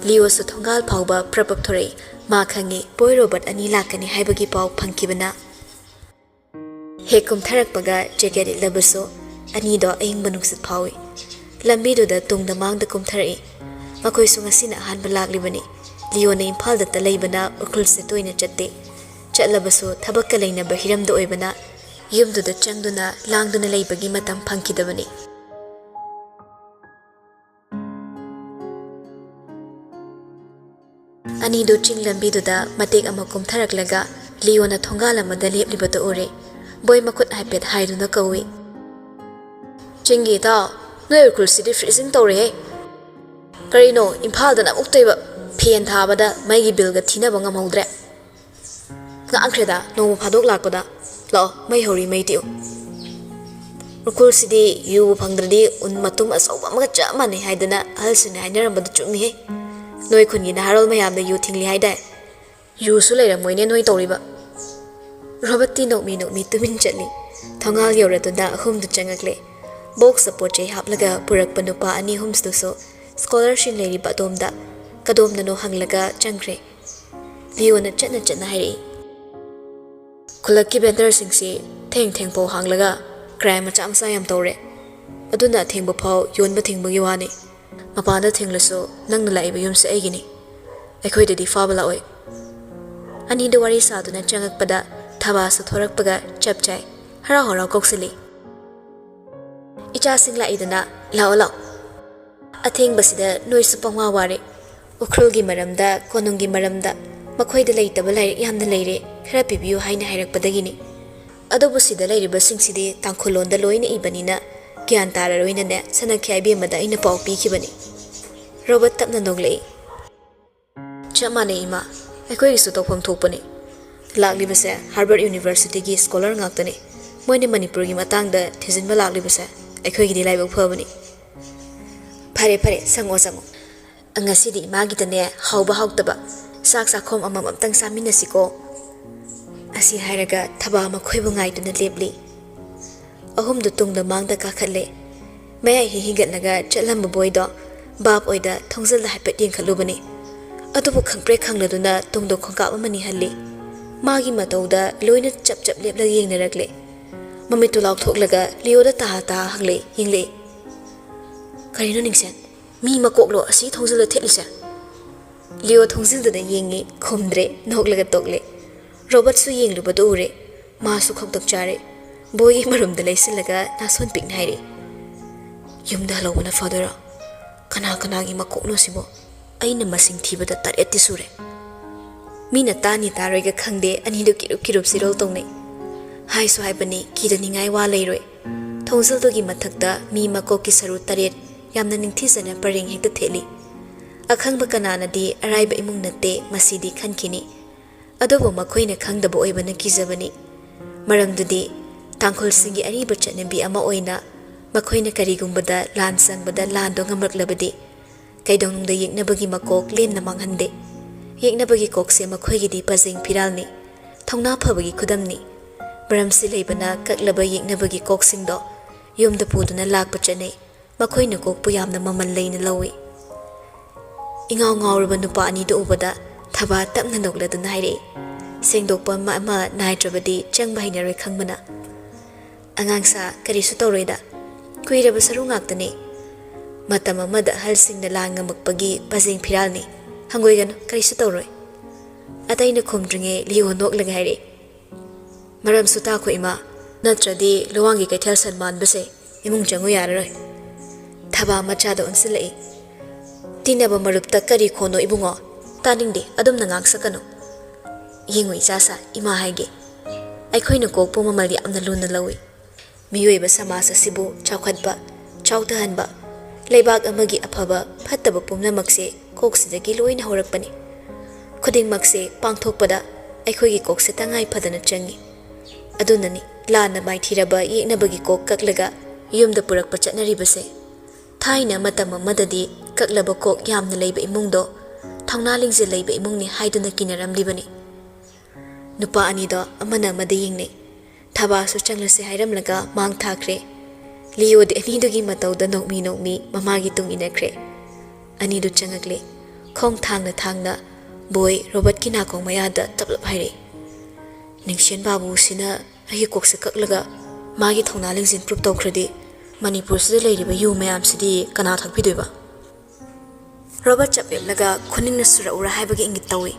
ꯂꯤꯑꯣꯁꯨ ꯊꯣꯡꯒꯥꯜ ꯐꯥꯎꯕ ꯄ꯭ꯔꯞ ꯄ꯭ꯔꯞ ꯊꯣꯔꯛꯏ꯫ ꯃꯥ ꯈꯪꯉꯤ ꯕꯣꯏ ꯔꯣꯕꯔꯠ ꯑꯅꯤ ꯂꯥꯛꯀꯅꯤ ꯍꯥꯏꯕꯒꯤ ꯄꯥꯎ ꯐꯪꯈꯤꯕꯅ꯫ ꯍꯦꯛ ꯀꯨꯝꯊꯔꯛꯄꯒ ꯖꯦꯀꯦꯠ ꯂꯤꯠꯂꯕꯁꯨ ꯑꯅꯤꯗꯣ ꯑꯏꯪꯕ ꯅꯨꯡꯁꯤꯠ ꯐꯥꯎꯏ꯫ ꯂꯝꯕꯤꯗꯨꯗ ꯇꯨꯡꯗ ꯃꯥꯡꯗ ꯀꯨꯝꯊꯔꯛꯏ꯫ ꯃꯈꯣꯏꯁꯨ ꯉꯁꯤꯅ ꯑꯍꯥꯟꯕ ꯂꯥꯛꯂꯤꯕꯅꯤ꯫ ꯂꯤꯑꯣꯅ ꯏꯝꯐꯥꯜꯗꯇ ꯂꯩꯕꯅ ꯎꯈ꯭ꯔꯨꯜꯁꯦ ꯇꯣꯏꯅ ꯆꯠꯇꯦ꯫ ꯆꯠꯂꯕꯁꯨ ꯊꯕꯛꯀ ꯂꯩꯅꯕ ꯍꯤꯔꯝꯗ ꯑꯣꯏꯕꯅ ꯌꯨꯝꯗꯨꯗ ꯆꯪꯗꯨꯅ ꯂꯥꯡꯗꯨꯅ ꯂꯩꯕꯒꯤ ꯃꯇꯝ ꯐꯪꯈꯤꯗꯕꯅꯤ꯫ ꯑꯅꯤꯗꯨ ꯆꯤꯡ ꯂꯝꯕꯤꯗꯨꯗ ꯃꯇꯦꯛ ꯑꯃ ꯀꯨꯝꯊꯔꯛꯂꯒ ꯂꯤꯑꯣꯅ ꯊꯣꯡꯒꯥꯜ ꯑꯃꯗ ꯂꯦꯞꯂꯤꯕꯗꯨ ꯎꯔꯦ꯫ ꯕꯣꯏ ꯃꯈꯨꯠ ꯍꯥꯏꯐꯦꯠ ꯍꯥꯏꯗꯨꯅ ꯀꯧꯏ꯫ "ꯆꯤꯡꯒꯤ ꯏꯇꯥꯎ, ꯅꯣꯏ ꯎꯈ꯭ꯔꯨꯜꯁꯤꯗꯤ freezing ꯇꯧꯔꯦꯍꯦ꯫ ꯀꯔꯤꯅꯣ, ꯏꯝꯐꯥꯜꯗꯅ ꯑꯃꯨꯛꯇꯣꯏꯕ ꯐꯦꯟ ꯊꯥꯕꯗ ꯃꯩꯒꯤ ꯕꯤꯜꯒ ꯊꯤꯅꯕ ꯉꯝꯍꯧꯗ꯭ꯔꯦ꯫ ꯉꯥꯡꯈ꯭ꯔꯦꯗ, ꯅꯣꯡꯃ ꯐꯥꯗꯣꯛ ꯂꯥꯛꯄꯗ꯫ ꯂꯥꯛꯑꯣ, ꯃꯩ ꯍꯧꯔꯤ, ꯃꯩ ꯇꯤꯛꯎ꯫ ꯎꯈ꯭ꯔꯨꯜꯁꯤꯗꯤ ꯌꯨꯕꯨ ꯐꯪꯗ꯭ꯔꯗꯤ ꯎꯟ ꯃꯇꯨꯝ ꯑꯆꯧꯕ ꯑꯃꯒ ꯆꯞ ꯃꯥꯟꯅꯩ ꯍꯥꯏꯗꯅ ꯑꯍꯜꯁꯤꯡꯅ ꯍꯥꯏꯅꯔꯝꯕꯗꯨ ꯆꯨꯝꯃꯤꯍꯦ꯫ ꯅꯣꯏ ꯈꯨꯟꯒꯤ ꯅꯍꯥꯔꯣꯜ ꯃꯌꯥꯝꯅ ꯌꯨ ꯊꯤꯡꯂꯤ ꯍꯥꯏꯗꯥꯏ?" "ꯌꯨꯁꯨ ꯂꯩꯔꯝꯃꯣꯏꯅꯦ ꯅꯣꯏ ꯇꯧꯔꯤꯕ꯫" ꯔꯣꯕꯔꯠꯇꯤ ꯅꯣꯛꯃꯤ ꯅꯣꯛꯃꯤ ꯇꯨꯃꯤꯟ ꯆꯠꯂꯤ꯫ ꯊꯣꯡꯒꯥꯜ ꯌꯧꯔꯗꯨꯅ ꯑꯍꯨꯝꯗꯨ ꯆꯪꯉꯛꯂꯦ꯫ ꯕꯣꯛꯁꯇ ꯄꯣꯠ ꯆꯩ ꯍꯥꯞꯂꯒ ꯄꯨꯔꯛꯄ ꯅꯨꯄꯥ ꯑꯅꯤ ꯑꯍꯨꯝꯗꯨꯁꯨ ꯁ꯭ꯀꯣꯂꯔꯁꯤꯡ ꯂꯩꯔꯤꯕ ꯑꯗꯣꯝꯗ ꯀꯗꯣꯝꯗꯅꯣ ꯍꯪꯂꯒ ꯆꯪꯈ꯭ꯔꯦ꯫ ꯂꯤꯑꯣꯅ ꯆꯠꯅ ꯆꯠꯅ ꯍꯥꯏꯔꯛꯏ꯫ "ꯈꯨꯜꯂꯛꯀꯤ ꯚꯦꯟꯗꯔꯁꯤꯡꯁꯤ ꯊꯦꯡ ꯊꯦꯡꯐꯥꯎ ꯍꯥꯡꯂꯒ ꯀ꯭ꯔꯥꯏꯝ ꯃꯆꯥ ꯃꯆꯥ ꯌꯥꯝ ꯇꯧꯔꯦ꯫ ꯑꯗꯨꯅ ꯑꯊꯦꯡꯕ ꯐꯥꯎ ꯌꯣꯟꯕ ꯊꯤꯡꯕꯒꯤ ꯋꯥꯅꯤ꯫ ꯃꯄꯥꯟꯗ ꯊꯤꯡꯂꯁꯨ ꯅꯪꯅ ꯂꯥꯛꯏꯕ ꯌꯨꯝꯁꯦ ꯑꯩꯒꯤꯅꯤ꯫ ꯑꯩꯈꯣꯏꯗꯗꯤ ꯐꯥꯕ ꯂꯥꯛꯑꯣꯏ꯫" ꯑꯅꯤꯗꯨ ꯋꯥꯔꯤ ꯁꯥꯗꯨꯅ ꯆꯪꯉꯛꯄꯗ ꯊꯕꯥꯁꯨ ꯊꯣꯔꯛꯄꯒ ꯆꯞ ꯆꯥꯏ꯫ ꯍꯔꯥꯎ ꯍꯔꯥꯎ ꯀꯧꯁꯤꯜꯂꯤ꯫ "ꯏꯆꯥꯁꯤꯡ ꯂꯥꯛꯏꯗꯅ, ꯂꯥꯛꯑꯣ ꯂꯥꯛꯑꯣ꯫ ꯑꯊꯦꯡꯕꯁꯤꯗ ꯅꯣꯏꯁꯨ ꯄꯪꯋꯥ ꯋꯥꯔꯦ꯫ ꯎꯈ꯭ꯔꯨꯜꯒꯤ ꯃꯔꯝꯗ, ꯀꯣꯅꯨꯡꯒꯤ ꯃꯔꯝꯗ, ꯃꯈꯣꯏꯗ ꯂꯩꯇꯕ ꯂꯥꯏꯔꯤꯛ ꯌꯥꯝꯅ ꯂꯩꯔꯦ, ꯈꯔ ꯄꯤꯕꯤꯌꯨ ꯍꯥꯏꯅ ꯍꯥꯏꯔꯛꯄꯗꯒꯤꯅꯤ꯫ ꯑꯗꯨꯕꯨ ꯁꯤꯗ ꯂꯩꯔꯤꯕꯁꯤꯡꯁꯤꯗꯤ ꯇꯥꯡꯈꯨꯜ ꯂꯣꯟꯗ ꯂꯣꯏꯅ ꯏꯕꯅꯤꯅ ꯒ꯭ꯌꯥꯟ ꯇꯥꯔꯔꯣꯏꯅꯅꯦ, ꯁꯅꯈ꯭ꯌꯥ ꯏꯕꯦꯝꯃꯗ ꯑꯩꯅ ꯄꯥꯎ ꯄꯤꯈꯤꯕꯅꯤ꯫ ꯔꯣꯕꯔꯠ ꯇꯞꯅ ꯅꯣꯛꯂꯛꯏ꯫ ꯆꯞ ꯃꯥꯟꯅꯩ ꯏꯃꯥ, ꯑꯩꯈꯣꯏꯒꯤꯁꯨ ꯇꯧꯐꯝ ꯊꯣꯛꯄꯅꯤ꯫ ꯂꯥꯛꯂꯤꯕꯁꯦ ꯍꯥꯔꯕꯔꯠ ꯌꯨꯅꯤꯚꯔꯁꯤꯇꯤꯒꯤ ꯁ꯭ꯀꯣꯂꯔ ꯉꯥꯛꯇꯅꯤ꯫ ꯃꯣꯏꯅ ꯃꯅꯤꯄꯨꯔꯒꯤ ꯃꯇꯥꯡꯗ ꯊꯤꯖꯤꯟꯕ ꯂꯥꯛꯂꯤꯕꯁꯦ ꯑꯩꯈꯣꯏꯒꯤꯗꯤ ꯂꯥꯏꯕꯛ ꯐꯕꯅꯤ꯫ ꯐꯔꯦ ꯐꯔꯦ, ꯆꯪꯉꯣ ꯆꯪꯉꯣ꯫ ꯉꯁꯤꯗꯤ ꯏꯃꯥꯒꯤꯗꯅꯦ, ꯍꯥꯎꯕ ꯍꯥꯎꯇꯕ ꯆꯥꯛ ꯆꯥꯛꯈꯣꯝ ꯑꯃꯃꯝꯇꯪ ꯆꯥꯃꯤꯟꯅꯁꯤꯀꯣ꯫ ꯑꯁꯤ ꯍꯥꯏꯔꯒ ꯊꯕꯥ ꯃꯈꯣꯏꯕꯨ ꯉꯥꯏꯗꯨꯅ ꯂꯦꯞꯂꯤ꯫ ꯑꯍꯨꯝꯗꯨ ꯇꯨꯡꯗ ꯃꯥꯡꯗ ꯀꯥꯈꯠꯂꯦ꯫ ꯃꯌꯥꯏ ꯍꯦꯛ ꯍꯤꯒꯠꯂꯒ ꯆꯠꯂꯝꯕ ꯕꯣꯏꯗꯣ ꯚꯥꯞ ꯑꯣꯏꯗ ꯊꯣꯡꯖꯤꯜꯗ ꯍꯥꯏꯐꯦꯠ ꯌꯦꯡꯈꯠꯂꯨꯕꯅꯤ꯫ ꯑꯗꯨꯕꯨ ꯈꯪꯄ꯭ꯔꯦꯛ ꯈꯪꯂꯗꯨꯅ ꯇꯨꯡꯗ ꯈꯣꯡꯀꯥꯞ ꯑꯃꯅꯤ ꯍꯜꯂꯤ꯫ ꯃꯥꯒꯤ ꯃꯇꯧꯗ ꯂꯣꯏꯅ ꯆꯞ ꯆꯞ ꯂꯦꯞꯂꯒ ꯌꯦꯡꯅꯔꯛꯂꯦ꯫ ꯃꯃꯤꯠꯇꯨ ꯂꯥꯎꯊꯣꯛꯂꯒ ꯂꯤꯑꯣꯗ ꯇꯍꯥ ꯇꯍꯥ ꯍꯪꯂꯛꯏ, ꯌꯦꯡꯂꯛꯏ꯫ "ꯀꯔꯤꯅꯣ ꯅꯤꯡꯁꯦꯟ? ꯃꯤ ꯃꯀꯣꯛꯂꯣ ꯑꯁꯤ ꯊꯣꯡꯖꯤꯜꯗ ꯊꯦꯠꯂꯤꯁꯦ?" ꯂꯤꯑꯣ ꯊꯣꯡꯖꯤꯜꯗꯨꯗ ꯌꯦꯡꯉꯤ, ꯈꯨꯝꯗ꯭ꯔꯦ, ꯅꯣꯛꯂꯒ ꯇꯣꯛꯂꯦ꯫ ꯔꯣꯕꯔꯠꯁꯨ ꯌꯦꯡꯂꯨꯕꯗꯨ ꯎꯔꯦ꯫ ꯃꯥꯁꯨ ꯈꯧꯇꯛ ꯆꯥꯔꯦ꯫ ꯕꯣꯏꯒꯤ ꯃꯔꯨꯝꯗ ꯂꯩꯁꯤꯜꯂꯒ ꯅꯥꯁꯣꯟ ꯄꯤꯛꯅ ꯍꯥꯏꯔꯛꯏ, "ꯌꯨꯝꯗ ꯍꯜꯍꯧꯕꯅ ꯐꯗꯣꯏꯔꯣ? ꯀꯅꯥ ꯀꯅꯥꯒꯤ ꯃꯀꯣꯛꯅꯣ ꯁꯤꯕꯣ? ꯑꯩꯅ ꯃꯁꯤꯡ ꯊꯤꯕꯗ ꯇꯔꯦꯠꯇꯤ ꯁꯨꯔꯦ꯫" ꯃꯤꯅ ꯇꯥꯅꯤ ꯇꯥꯔꯣꯏꯒ ꯈꯪꯗꯦ, ꯑꯅꯤꯗꯨ ꯀꯤꯔꯨꯞ ꯀꯤꯔꯨꯞ ꯆꯤꯔꯣꯜ ꯇꯧꯅꯩ꯫ ꯍꯥꯏꯁꯨ ꯍꯥꯏꯕꯅꯤ, ꯀꯤꯗꯅꯤꯡꯉꯥꯏ ꯋꯥ ꯂꯩꯔꯣꯏ꯫ ꯊꯣꯡꯖꯤꯜꯗꯨꯒꯤ ꯃꯊꯛꯇ ꯃꯤ ꯃꯀꯣꯛꯀꯤ ꯁꯔꯨ ꯇꯔꯦꯠ ꯌꯥꯝꯅ ꯅꯤꯡꯊꯤꯖꯅ ꯄꯔꯦꯡ ꯍꯦꯛꯇ ꯊꯦꯠꯂꯤ꯫ ꯑꯈꯪꯕ ꯀꯅꯥꯅꯗꯤ ꯑꯔꯥꯏꯕ ꯏꯃꯨꯡ ꯅꯠꯇꯦ ꯃꯁꯤꯗꯤ ꯈꯟꯈꯤꯅꯤ꯫ ꯑꯗꯨꯕꯨ ꯃꯈꯣꯏꯅ ꯈꯪꯗꯕ ꯑꯣꯏꯕꯅ ꯀꯤꯖꯕꯅꯤ꯫ ꯃꯔꯝꯗꯨꯗꯤ ꯇꯥꯡꯈꯨꯜꯁꯤꯡꯒꯤ ꯑꯔꯤꯕ ꯆꯠꯅꯕꯤ ꯑꯃ ꯑꯣꯏꯅ ꯃꯈꯣꯏꯅ ꯀꯔꯤꯒꯨꯝꯕꯗ ꯂꯥꯟ ꯆꯪꯕꯗ ꯂꯥꯟꯗꯣ ꯉꯝꯂꯛꯂꯕꯗꯤ ꯀꯩꯗꯧꯅꯨꯡꯗ ꯌꯦꯛꯅꯕꯒꯤ ꯃꯀꯣꯛ ꯂꯦꯝꯅ ꯃꯥꯡꯍꯟꯗꯦ꯫ ꯌꯦꯛꯅꯕꯒꯤ ꯀꯣꯛꯁꯦ ꯃꯈꯣꯏꯒꯤꯗꯤ ꯄꯖꯦꯡ ꯐꯤꯔꯥꯜꯅꯤ꯫ ꯊꯧꯅꯥ ꯐꯕꯒꯤ ꯈꯨꯗꯝꯅꯤ꯫ ꯃꯔꯝꯁꯤ ꯂꯩꯕꯅ ꯀꯛꯂꯕ ꯌꯦꯛꯅꯕꯒꯤ ꯀꯣꯛꯁꯤꯡꯗꯣ ꯌꯨꯝꯗ ꯄꯨꯗꯨꯅ ꯂꯥꯛꯄ ꯆꯠꯅꯩ꯫ ꯃꯈꯣꯏꯅ ꯀꯣꯛꯄꯨ ꯌꯥꯝꯅ ꯃꯃꯜ ꯂꯩꯅ ꯂꯧꯏ꯫ ꯏꯉꯥꯎ ꯉꯥꯎꯔꯕ ꯅꯨꯄꯥ ꯑꯅꯤꯗꯨ ꯎꯕꯗ ꯊꯕꯥ ꯇꯞꯅ ꯅꯣꯛꯂꯗꯨꯅ ꯍꯥꯏꯔꯛꯏ, ꯁꯦꯡꯗꯣꯛꯄ ꯑꯃ ꯑꯃ ꯅꯥꯏꯗ꯭ꯔꯕꯗꯤ ꯆꯪꯕ ꯍꯩꯅꯔꯣꯏ ꯈꯪꯕꯅ꯫ "ꯑꯉꯥꯡꯁꯥ, ꯀꯔꯤꯁꯨ ꯇꯧꯔꯣꯏꯗ꯫ ꯀꯨꯏꯔꯕ ꯁꯔꯨ ꯉꯥꯛꯇꯅꯤ꯫ ꯃꯇꯝ ꯑꯃꯗ ꯑꯍꯜꯁꯤꯡꯅ ꯂꯥꯟ ꯉꯝꯃꯛꯄꯒꯤ ꯄꯖꯦꯡ ꯐꯤꯔꯥꯜꯅꯤ꯫ ꯍꯪꯒꯣꯏꯒꯅꯨ, ꯀꯔꯤꯁꯨ ꯇꯧꯔꯣꯏ꯫" ꯑꯇꯩꯅ ꯈꯨꯝꯗ꯭ꯔꯤꯉꯩ ꯂꯤꯑꯣ ꯅꯣꯛꯂꯒ ꯍꯥꯏꯔꯛꯏ, "ꯃꯔꯝꯁꯨ ꯇꯥꯈꯣ ꯏꯃꯥ, ꯅꯠꯇ꯭ꯔꯗꯤ ꯂꯨꯋꯥꯡꯒꯤ ꯀꯩꯊꯦꯜ ꯁꯟ ꯃꯥꯟꯕꯁꯦ ꯏꯃꯨꯡ ꯆꯪꯉꯨ ꯌꯥꯔꯔꯣꯏ꯫" ꯊꯕꯥ ꯃꯆꯥꯗ ꯑꯣꯟꯁꯤꯜꯂꯛꯏ꯫ "ꯇꯤꯟꯅꯕ ꯃꯔꯨꯞꯇ ꯀꯔꯤ ꯈꯣꯟꯅꯣ ꯏꯕꯨꯡꯉꯣ? ꯇꯥꯅꯤꯡꯗꯦ, ꯑꯗꯨꯝꯅ ꯉꯥꯡꯁꯛꯀꯅꯨ꯫ ꯌꯦꯡꯉꯨ ꯏꯆꯥꯁꯥ, ꯏꯃꯥ ꯍꯥꯏꯒꯦ, ꯑꯩꯈꯣꯏꯅ ꯀꯣꯛꯄꯨ ꯃꯃꯜ ꯌꯥꯝꯅ ꯂꯨꯅ ꯂꯧꯏ꯫ ꯃꯤꯑꯣꯏꯕ ꯁꯃꯥꯖ ꯑꯁꯤꯕꯨ ꯆꯥꯎꯈꯠꯄ, ꯆꯥꯎꯊꯍꯟꯕ, ꯂꯩꯕꯥꯛ ꯑꯃꯒꯤ ꯑꯐꯕ ꯐꯠꯇꯕ ꯄꯨꯝꯅꯃꯛꯁꯦ ꯀꯣꯛꯁꯤꯗꯒꯤ ꯂꯣꯏꯅ ꯍꯧꯔꯛꯄꯅꯤ꯫ ꯈꯨꯗꯤꯡꯃꯛꯁꯦ ꯄꯥꯡꯊꯣꯛꯄꯗ ꯑꯩꯈꯣꯏꯒꯤ ꯀꯣꯛꯁꯦ ꯇꯉꯥꯏ ꯐꯗꯅ ꯆꯪꯏ꯫ ꯑꯗꯨꯅꯅꯤ ꯂꯥꯟꯅ ꯃꯥꯏꯊꯤꯔꯕ ꯌꯦꯛꯅꯕꯒꯤ ꯀꯣꯛ ꯀꯛꯂꯒ ꯌꯨꯝꯗ ꯄꯨꯔꯛꯄ ꯆꯠꯅꯔꯤꯕꯁꯦ꯫ ꯊꯥꯏꯅ ꯃꯇꯝ ꯑꯃꯗꯗꯤ ꯀꯛꯂꯕ ꯀꯣꯛ ꯌꯥꯝꯅ ꯂꯩꯕ ꯏꯃꯨꯡꯗꯣ ꯊꯧꯅꯥ ꯂꯤꯡꯖꯦꯜ ꯂꯩꯕ ꯏꯃꯨꯡꯅꯤ ꯍꯥꯏꯗꯨꯅ ꯀꯤꯅꯔꯝꯂꯤꯕꯅꯤ꯫ ꯅꯨꯄꯥ ꯑꯅꯤꯗꯣ ꯑꯃꯅ ꯑꯃꯗ ꯌꯦꯡꯅꯩ꯫ ꯊꯕꯥꯁꯨ ꯆꯪꯂꯁꯦ ꯍꯥꯏꯔꯝꯂꯒ ꯃꯥꯡ ꯊꯥꯈ꯭ꯔꯦ꯫ ꯂꯤꯑꯣꯗꯤ ꯑꯅꯤꯗꯨꯒꯤ ꯃꯇꯧꯗ ꯅꯣꯛꯃꯤ ꯅꯣꯛꯃꯤ ꯃꯃꯥꯒꯤ ꯇꯨꯡ ꯏꯟꯅꯈ꯭ꯔꯦ꯫ ꯑꯅꯤꯗꯨ ꯆꯪꯉꯛꯂꯦ꯫ ꯈꯣꯡ ꯊꯥꯡꯅ ꯊꯥꯡꯅ ꯕꯣꯏ ꯔꯣꯕꯔꯠꯀꯤ ꯅꯥꯀꯣꯡ ꯃꯌꯥꯗ ꯇꯞꯂꯞ ꯍꯥꯏꯔꯛꯏ, "ꯅꯤꯡꯁꯦꯟ ꯕꯥꯕꯨꯁꯤꯅ ꯑꯩꯒꯤ ꯀꯣꯛꯁꯦ ꯀꯛꯂꯒ ꯃꯥꯒꯤ ꯊꯧꯅꯥ ꯂꯤꯡꯖꯦꯜ ꯄ꯭ꯔꯨꯞ ꯇꯧꯈ꯭ꯔꯗꯤ ꯃꯅꯤꯄꯨꯔꯁꯤꯗ ꯂꯩꯔꯤꯕ ꯌꯨ ꯃꯌꯥꯝꯁꯤꯗꯤ ꯀꯅꯥ ꯊꯛꯄꯤꯗꯣꯏꯕ?" ꯔꯣꯕꯔꯠ ꯆꯞ ꯂꯦꯞꯂꯒ ꯈꯨꯅꯤꯡꯅ ꯁꯨꯔꯛꯎꯔꯥ ꯍꯥꯏꯕꯒꯤ ꯏꯪꯒꯤꯠ ꯇꯧꯏ꯫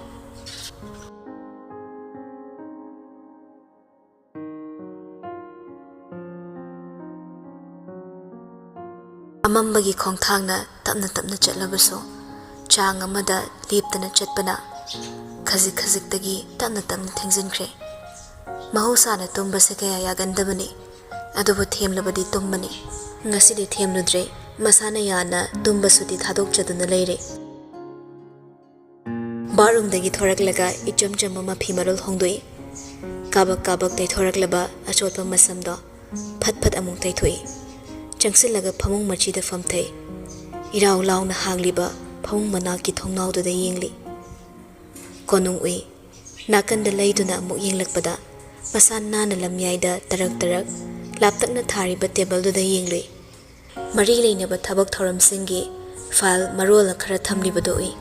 ꯑꯃꯝꯕꯒꯤ ꯈꯣꯡꯊꯥꯡꯅ ꯇꯞꯅ ꯇꯞꯅ ꯆꯠꯂꯕꯁꯨ, ꯆꯥꯡ ꯑꯃꯗ ꯂꯦꯞꯇꯅ ꯆꯠꯄꯅ ꯈꯖꯤꯛ ꯈꯖꯤꯛꯇꯒꯤ ꯇꯞꯅ ꯇꯞꯅ ꯊꯦꯡꯖꯤꯟꯈ꯭ꯔꯦ꯫ ꯃꯍꯧꯁꯥꯅ ꯇꯨꯝꯕꯁꯦ ꯀꯌꯥ ꯌꯥꯒꯟꯗꯕꯅꯤ, ꯑꯗꯨꯕꯨ ꯊꯦꯝꯂꯕꯗꯤ ꯇꯨꯝꯕꯅꯤ꯫ ꯉꯁꯤꯗꯤ ꯊꯦꯝꯂꯨꯗ꯭ꯔꯦ, ꯃꯁꯥꯅ ꯌꯥꯅ ꯇꯨꯝꯕ ꯁꯨꯇꯤ ꯊꯥꯗꯣꯛꯆꯗꯨꯅ ꯂꯩꯔꯦ꯫ ꯕꯥꯠꯔꯨꯝꯗꯒꯤ ꯊꯣꯔꯛꯂꯒ ꯏꯆꯝ ꯆꯝꯕ ꯃꯐꯤ ꯃꯔꯣꯜ ꯍꯣꯡꯗꯣꯛꯏ꯫ ꯀꯥꯕꯛ ꯀꯥꯕꯛ ꯇꯩꯊꯣꯔꯛꯂꯕ ꯑꯆꯣꯠꯄ ꯃꯁꯝꯗꯣ ꯐꯠ ꯐꯠ ꯑꯃꯨꯛ ꯇꯩꯊꯣꯛꯏ꯫ ꯆꯪꯁꯤꯜꯂꯒ ꯐꯃꯨꯡ ꯃꯆꯤꯗ ꯐꯝꯊꯩ꯫ ꯏꯔꯥꯎ ꯂꯥꯎꯅ ꯍꯥꯡꯂꯤꯕ ꯐꯃꯨꯡ ꯃꯅꯥꯛꯀꯤ ꯊꯣꯡꯅꯥꯎꯗꯨꯗ ꯌꯦꯡꯂꯤ꯫ ꯀꯣꯅꯨꯡ ꯎꯏ꯫ ꯅꯥꯀꯟꯗ ꯂꯩꯗꯨꯅ ꯑꯃꯨꯛ ꯌꯦꯡꯂꯛꯄꯗ ꯃꯁꯥ ꯅꯥꯟꯅ ꯂꯝꯌꯥꯏꯗ ꯇꯔꯛ ꯇꯔꯛ ꯂꯥꯞꯇꯛꯅ ꯊꯥꯔꯤꯕ ꯇꯦꯕꯜꯗꯨꯗ ꯌꯦꯡꯂꯨꯏ꯫ ꯃꯔꯤ ꯂꯩꯅꯕ ꯊꯕꯛ ꯊꯧꯔꯝꯁꯤꯡꯒꯤ ꯐꯥꯏꯜ ꯃꯔꯣꯜ ꯈꯔ ꯊꯝꯂꯤꯕꯗꯨ ꯎꯏ꯫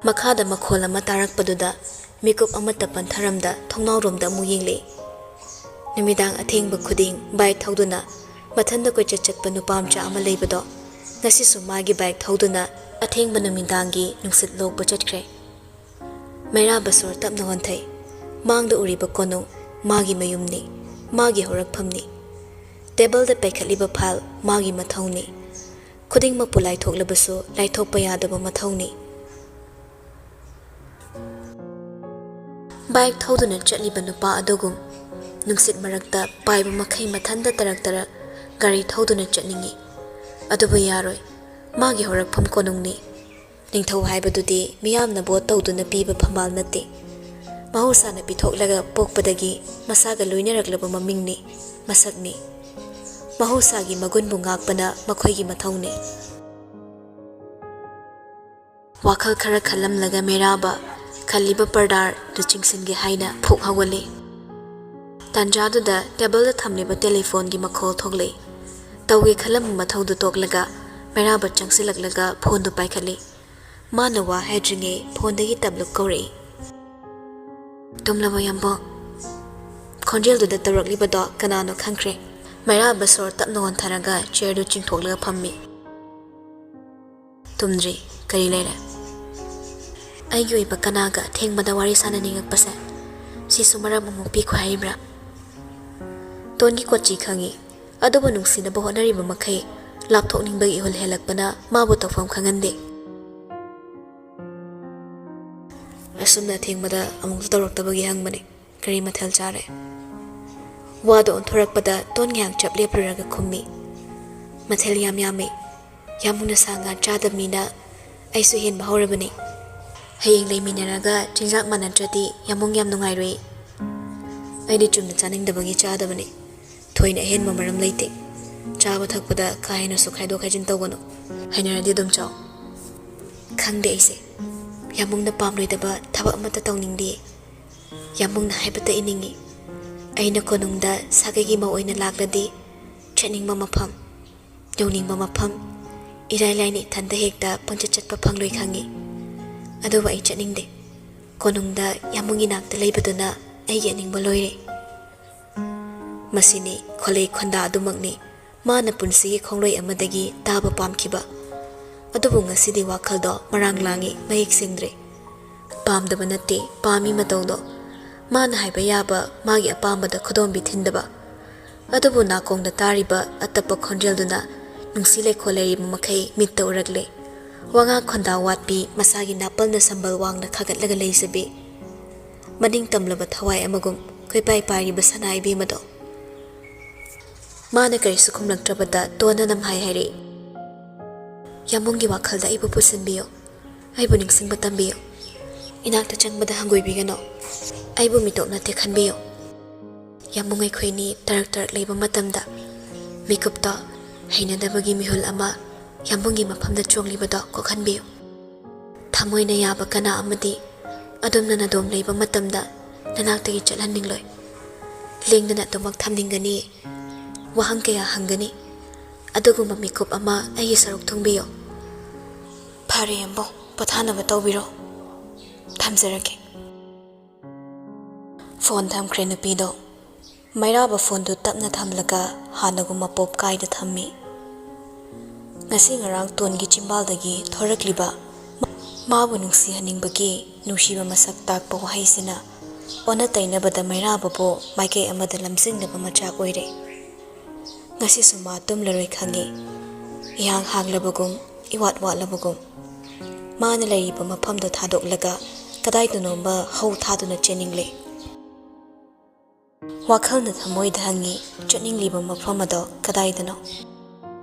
ꯃꯈꯥꯗ ꯃꯈꯣꯜ ꯑꯃ ꯇꯥꯔꯛꯄꯗꯨꯗ ꯃꯤꯀꯨꯞ ꯑꯃꯠꯇ ꯄꯟꯊꯔꯝꯗ ꯊꯣꯡꯅꯥꯎꯔꯣꯝꯗ ꯑꯃꯨꯛ ꯌꯦꯡꯂꯛꯏ꯫ ꯅꯨꯃꯤꯗꯥꯡ ꯑꯊꯦꯡꯕ ꯈꯨꯗꯤꯡ ꯕꯥꯏꯛ ꯊꯧꯗꯨꯅ ꯃꯊꯟꯗ ꯀꯣꯏꯆꯠ ꯆꯠꯄ ꯅꯨꯄꯥ ꯃꯆꯥ ꯑꯃ ꯂꯩꯕꯗꯣ ꯉꯁꯤꯁꯨ ꯃꯥꯒꯤ ꯕꯥꯏꯛ ꯊꯧꯗꯨꯅ ꯑꯊꯦꯡꯕ ꯅꯨꯃꯤꯗꯥꯡꯒꯤ ꯅꯨꯡꯁꯤꯠ ꯂꯣꯛꯄ ꯆꯠꯈ꯭ꯔꯦ꯫ ꯃꯩꯔꯥꯕ ꯁꯣꯔ ꯇꯞꯅ ꯍꯣꯟꯊꯩ꯫ ꯃꯥꯡꯗ ꯎꯔꯤꯕ ꯀꯣꯅꯨꯡ ꯃꯥꯒꯤ ꯃꯌꯨꯝꯅꯤ, ꯃꯥꯒꯤ ꯍꯧꯔꯛꯐꯝꯅꯤ꯫ ꯇꯦꯕꯜꯗ ꯄꯩꯈꯠꯂꯤꯕ ꯐꯥꯏꯜ ꯃꯥꯒꯤ ꯃꯊꯧꯅꯤ꯫ ꯈꯨꯗꯤꯡꯃꯛꯄꯨ ꯂꯥꯏꯊꯣꯛꯂꯕꯁꯨ ꯂꯥꯏꯊꯣꯛꯄ ꯌꯥꯗꯕ ꯃꯊꯧꯅꯤ꯫ ꯕꯥꯏꯛ ꯊꯧꯗꯨꯅ ꯆꯠꯂꯤꯕ ꯅꯨꯄꯥ ꯑꯗꯨꯒꯨꯝ ꯅꯨꯡꯁꯤꯠ ꯃꯔꯛꯇ ꯄꯥꯏꯕ ꯃꯈꯩ ꯃꯊꯟꯇ ꯇꯔꯛ ꯇꯔꯛ ꯒꯥꯔꯤ ꯊꯧꯗꯨꯅ ꯆꯠꯅꯤꯡꯏ꯫ ꯑꯗꯨꯕꯨ ꯌꯥꯔꯣꯏ꯫ ꯃꯥꯒꯤ ꯍꯧꯔꯛꯐꯝ ꯀꯣꯅꯨꯡꯅꯤ꯫ ꯅꯤꯡꯊꯧ ꯍꯥꯏꯕꯗꯨꯗꯤ ꯃꯤꯌꯥꯝꯅ ꯚꯣꯠ ꯇꯧꯗꯨꯅ ꯄꯤꯕ ꯐꯝꯕꯥꯜ ꯅꯠꯇꯦ꯫ ꯃꯍꯧꯁꯥꯅ ꯄꯤꯊꯣꯛꯂꯒ ꯄꯣꯛꯄꯗꯒꯤ ꯃꯁꯥꯒ ꯂꯣꯏꯅꯔꯛꯂꯕ ꯃꯃꯤꯡꯅꯤ, ꯃꯁꯛꯅꯤ꯫ ꯃꯍꯧꯁꯥꯒꯤ ꯃꯒꯨꯟꯕꯨ ꯉꯥꯛꯄꯅ ꯃꯈꯣꯏꯒꯤ ꯃꯊꯧꯅꯤ꯫ ꯋꯥꯈꯜ ꯈꯔ ꯈꯜꯂꯝꯂꯒ ꯃꯦꯔꯥꯕ ꯈꯜꯂꯤꯕ ꯄꯔꯗꯥꯔꯗꯨ ꯆꯤꯡꯁꯤꯟꯒꯦ ꯍꯥꯏꯅ ꯐꯨꯛ ꯍꯧꯒꯠꯂꯤ꯫ ꯇꯥꯟꯖꯥꯗꯨꯗ ꯇꯦꯕꯜꯗ ꯊꯝꯂꯤꯕ ꯇꯦꯂꯤꯐꯣꯟꯒꯤ ꯃꯈꯣꯜ ꯊꯣꯛꯂꯛꯏ꯫ ꯇꯧꯒꯦ ꯈꯜꯂꯝꯕ ꯃꯊꯧꯗꯨ ꯇꯣꯛꯂꯒ ꯃꯦꯔꯥꯕ ꯆꯪꯁꯤꯜꯂꯛꯂꯒ ꯐꯣꯟꯗꯨ ꯄꯥꯏꯈꯠꯂꯤ꯫ ꯃꯥꯅ ꯋꯥ ꯍꯥꯏꯗ꯭ꯔꯤꯉꯩ ꯐꯣꯟꯗꯒꯤ ꯇꯞꯂꯨꯞ ꯀꯧꯔꯛꯏ꯫ "ꯇꯨꯝꯂꯕꯣ ꯌꯥꯝꯕꯣ?" ꯈꯣꯟꯖꯦꯜꯗꯨꯗ ꯇꯧꯔꯛꯂꯤꯕꯗꯣ ꯀꯅꯥꯅꯣ ꯈꯪꯈ꯭ꯔꯦ꯫ ꯃꯩꯔꯥꯕ ꯁꯣꯔ ꯇꯞꯅ ꯍꯣꯟꯊꯔꯒ ꯆꯤꯌꯔꯗꯨ ꯆꯤꯡꯊꯣꯛꯂꯒ ꯐꯝꯃꯤ꯫ "ꯇꯨꯝꯗ꯭ꯔꯤ꯫ ꯀꯔꯤ ꯂꯩꯔꯦ?" "ꯑꯩꯒꯤ ꯑꯣꯏꯕ ꯀꯅꯥꯒ ꯑꯊꯦꯡꯕꯗ ꯋꯥꯔꯤ ꯁꯥꯟꯅꯅꯤꯡꯉꯛꯄꯁꯦ ꯁꯤꯁꯨ ꯃꯔꯝ ꯑꯃꯨꯛ ꯄꯤꯈꯣ ꯍꯥꯏꯔꯤꯕ꯭ꯔꯥ?" ꯇꯣꯟꯒꯤ ꯀꯣꯆꯤ ꯈꯪꯏ꯫ ꯑꯗꯨꯕꯨ ꯅꯨꯡꯁꯤꯅꯕ ꯍꯣꯠꯅꯔꯤꯕ ꯃꯈꯩ ꯂꯥꯞꯊꯣꯛꯅꯤꯡꯕꯒꯤ ꯏꯍꯨꯜ ꯍꯦꯜꯂꯛꯄꯅ ꯃꯥꯕꯨ ꯇꯧꯐꯝ ꯈꯪꯍꯟꯗꯦ꯫ "ꯑꯁꯨꯝꯅ ꯑꯊꯦꯡꯕꯗ ꯑꯃꯨꯛꯁꯨ ꯇꯧꯔꯛꯇꯕꯒꯤ ꯍꯪꯕꯅꯤ꯫ ꯀꯔꯤ ꯃꯊꯦꯜ ꯆꯥꯔꯦ?" ꯋꯥꯗꯨ ꯑꯣꯟꯊꯣꯔꯛꯄꯗ ꯇꯣꯟ ꯉꯥꯏꯍꯥꯛ ꯆꯞ ꯂꯦꯞꯂꯨꯔꯒ ꯈꯨꯝꯃꯤ꯫ "ꯃꯊꯦꯜ ꯌꯥꯝ ꯌꯥꯝꯃꯤ꯫ ꯌꯥꯝ ꯃꯨꯟꯅ ꯁꯥ ꯉꯥ ꯆꯥꯗꯕꯅꯤꯅ ꯑꯩꯁꯨ ꯍꯦꯟꯕ ꯍꯧꯔꯕꯅꯤ꯫ ꯍꯌꯦꯡ ꯂꯩꯃꯤꯟꯅꯔꯒ ꯆꯤꯟꯖꯥꯛ ꯃꯥꯟꯅꯗ꯭ꯔꯗꯤ ꯌꯥꯝꯃꯨꯡ ꯌꯥꯝ ꯅꯨꯡꯉꯥꯏꯔꯣꯏ꯫ ꯑꯩꯗꯤ ꯆꯨꯝꯅ ꯆꯥꯅꯤꯡꯗꯕꯒꯤ ꯆꯥꯗꯕꯅꯤ꯫ ꯊꯣꯏꯅ ꯑꯍꯦꯟꯕ ꯃꯔꯝ ꯂꯩꯇꯦ꯫ ꯆꯥꯕ ꯊꯛꯄꯗ ꯀꯥ ꯍꯦꯟꯅꯁꯨ ꯈꯥꯏꯗꯣꯛ ꯈꯥꯏꯖꯤꯟ ꯇꯧꯒꯅꯨ꯫ ꯍꯩꯅꯔꯗꯤ ꯑꯗꯨꯝ ꯆꯥꯎ꯫" "ꯈꯪꯗꯦ ꯑꯩꯁꯦ꯫ ꯌꯥꯝꯃꯨꯡꯅ ꯄꯥꯝꯂꯣꯏꯗꯕ ꯊꯕꯛ ꯑꯃꯠꯇ ꯇꯧꯅꯤꯡꯗꯦ꯫ ꯌꯥꯝꯃꯨꯡꯅ ꯍꯥꯏꯕꯇ ꯏꯅꯤꯡꯏ꯫ ꯑꯩꯅ ꯀꯣꯅꯨꯡꯗ ꯁꯥꯒꯩꯒꯤ ꯃꯧ ꯑꯣꯏꯅ ꯂꯥꯛꯂꯗꯤ ꯆꯠꯅꯤꯡꯕ ꯃꯐꯝ, ꯌꯧꯅꯤꯡꯕ ꯃꯐꯝ, ꯏꯔꯥꯏ ꯂꯥꯏꯅ ꯏꯊꯟꯗ ꯍꯦꯛꯇ ꯄꯪꯆꯠ ꯆꯠꯄ ꯐꯪꯂꯣꯏ ꯈꯪꯏ꯫ ꯑꯗꯨꯕꯨ ꯑꯩ ꯆꯠꯅꯤꯡꯗꯦ꯫ ꯀꯣꯅꯨꯡꯗ ꯌꯥꯝꯃꯨꯡꯒꯤ ꯅꯥꯛꯇ ꯂꯩꯕꯗꯨꯅ ꯑꯩꯒꯤ ꯑꯅꯤꯡꯕ ꯂꯣꯏꯔꯦ꯫" ꯃꯁꯤꯅꯤ ꯈꯣꯂꯩ ꯈꯣꯟꯗꯥ ꯑꯗꯨꯃꯛꯅꯤ ꯃꯥꯅ ꯄꯨꯟꯁꯤꯒꯤ ꯈꯣꯡꯂꯣꯏ ꯑꯃꯗꯒꯤ ꯇꯥꯕ ꯄꯥꯝꯈꯤꯕ꯫ ꯑꯗꯨꯕꯨ ꯉꯁꯤꯗꯤ ꯋꯥꯈꯜꯗꯣ ꯃꯔꯥꯡ ꯂꯥꯡꯏ, ꯃꯌꯦꯛ ꯁꯦꯡꯗ꯭ꯔꯦ꯫ ꯄꯥꯝꯗꯕ ꯅꯠꯇꯦ, ꯄꯥꯝꯃꯤ ꯃꯇꯧꯗꯣ꯫ ꯃꯥꯅ ꯍꯥꯏꯕ ꯌꯥꯕ ꯃꯥꯒꯤ ꯑꯄꯥꯝꯕꯗ ꯈꯨꯗꯣꯝꯕꯤ ꯊꯤꯟꯗꯕ꯫ ꯑꯗꯨꯕꯨ ꯅꯥꯀꯣꯡꯗ ꯇꯥꯔꯤꯕ ꯑꯇꯞꯄ ꯈꯣꯟꯖꯦꯜꯗꯨꯅ ꯅꯨꯡꯁꯤ ꯂꯩꯈꯣꯜ ꯂꯩꯔꯤꯕ ꯃꯈꯩ ꯃꯤꯠꯇ ꯎꯔꯛꯂꯦ꯫ ꯋꯥꯉꯥꯡ ꯈꯣꯟꯗꯥ ꯋꯥꯠꯄꯤ, ꯃꯁꯥꯒꯤ ꯅꯥꯄꯜꯅ ꯁꯝꯕꯜ ꯋꯥꯡꯅ ꯈꯥꯒꯠꯂꯒ ꯂꯩꯖꯕꯤ, ꯃꯅꯤꯡ ꯇꯝꯂꯕ ꯊꯋꯥꯏ ꯑꯃꯒꯨꯝ ꯀꯣꯏꯄꯥꯏ ꯄꯥꯏꯔꯤꯕ ꯁꯅꯥ ꯏꯕꯦꯝꯃꯗꯣ꯫ ꯃꯥꯅ ꯀꯔꯤꯁꯨ ꯈꯨꯝꯂꯛꯇ꯭ꯔꯕꯗ ꯇꯣꯟꯅ ꯅꯝꯍꯥꯏ ꯍꯥꯏꯔꯛꯏ, "ꯌꯥꯝꯕꯨꯡꯒꯤ ꯋꯥꯈꯜꯗ ꯑꯩꯕꯨ ꯄꯨꯁꯤꯟꯕꯤꯌꯨ, ꯑꯩꯕꯨ ꯅꯤꯡꯁꯤꯡꯕ ꯇꯝꯕꯤꯌꯨ, ꯏꯅꯥꯛꯇ ꯆꯪꯕꯗ ꯍꯪꯒꯣꯏꯕꯤꯒꯅꯨ, ꯑꯩꯕꯨ ꯃꯤꯇꯣꯞ ꯅꯠꯇꯦ ꯈꯟꯕꯤꯌꯨ꯫" ꯌꯥꯝꯕꯨꯡ ꯑꯩꯈꯣꯏꯅꯤ ꯇꯔꯛ ꯇꯔꯛ ꯂꯩꯕ ꯃꯇꯝꯗ ꯃꯤꯀꯨꯞꯇ ꯍꯩꯅꯗꯕꯒꯤ ꯃꯤꯍꯨꯜ ꯑꯃ ꯌꯥꯝꯕꯨꯡꯒꯤ ꯃꯐꯝꯗ ꯆꯣꯡꯂꯤꯕꯗꯣ ꯀꯣꯛꯍꯟꯕꯤꯌꯨ꯫ ꯊꯃꯣꯏꯅ ꯌꯥꯕ ꯀꯅꯥ ꯑꯃꯗꯤ ꯑꯗꯣꯝꯅ ꯅꯗꯣꯝ ꯂꯩꯕ ꯃꯇꯝꯗ ꯅꯅꯥꯛꯇꯒꯤ ꯆꯠꯍꯟꯅꯤꯡꯂꯣꯏ꯫ ꯂꯦꯡꯗꯅ ꯑꯗꯨꯃꯛ ꯊꯝꯅꯤꯡꯒꯅꯤ꯫ ꯋꯥꯍꯪ ꯀꯌꯥ ꯍꯪꯒꯅꯤ꯫ ꯑꯗꯨꯒꯨꯝꯕ ꯃꯤꯀꯨꯞ ꯑꯃ ꯑꯩꯒꯤ ꯁꯔꯨꯛ ꯊꯨꯡꯕꯤꯌꯨ꯫ ꯐꯔꯦ ꯌꯥꯝꯕꯨꯡ, ꯄꯣꯊꯥꯅꯕ ꯇꯧꯕꯤꯔꯣ꯫ ꯊꯝꯖꯔꯒꯦ꯫ ꯐꯣꯟ ꯊꯝꯈ꯭ꯔꯦ ꯅꯨꯄꯤꯗꯣ꯫ ꯃꯩꯔꯥꯕ ꯐꯣꯟꯗꯨ ꯇꯞꯅ ꯊꯝꯂꯒ ꯍꯥꯟꯅꯒꯨꯝ ꯃꯄꯣꯞ ꯀꯥꯏꯗ ꯊꯝꯃꯤ꯫ ꯉꯁꯤ ꯉꯔꯥꯡ ꯇꯣꯟꯒꯤ ꯆꯤꯝꯕꯥꯜꯗꯒꯤ ꯊꯣꯔꯛꯂꯤꯕ ꯃꯥꯕꯨ ꯅꯨꯡꯁꯤꯍꯟꯅꯤꯡꯕꯒꯤ ꯅꯨꯡꯁꯤꯕ ꯃꯁꯛ ꯇꯥꯛꯄ ꯋꯥꯍꯩꯁꯤꯅ ꯑꯣꯟꯅ ꯇꯩꯅꯕꯗ ꯃꯩꯔꯥꯕꯕꯨ ꯃꯥꯏꯀꯩ ꯑꯃꯗ ꯂꯝꯖꯤꯡꯅꯕ ꯃꯆꯥꯛ ꯑꯣꯏꯔꯦ꯫ ꯉꯁꯤꯁꯨ ꯃꯥ ꯇꯨꯝꯂꯔꯣꯏ ꯈꯪꯉꯤ꯫ ꯏꯍꯥꯡ ꯍꯥꯡꯂꯕꯒꯨꯝ, ꯏꯋꯥꯠ ꯋꯥꯠꯂꯕꯒꯨꯝ꯫ ꯃꯥꯅ ꯂꯩꯔꯤꯕ ꯃꯐꯝꯗꯣ ꯊꯥꯗꯣꯛꯂꯒ ꯀꯗꯥꯏꯗꯅꯣꯝꯕ ꯍꯧ ꯊꯥꯗꯨꯅ ꯆꯦꯟꯅꯤꯡꯂꯦ꯫ ꯋꯥꯈꯜꯅ ꯊꯃꯣꯏꯗ ꯍꯪꯉꯤ, ꯆꯠꯅꯤꯡꯂꯤꯕ ꯃꯐꯝ ꯑꯗꯣ ꯀꯗꯥꯏꯗꯅꯣ?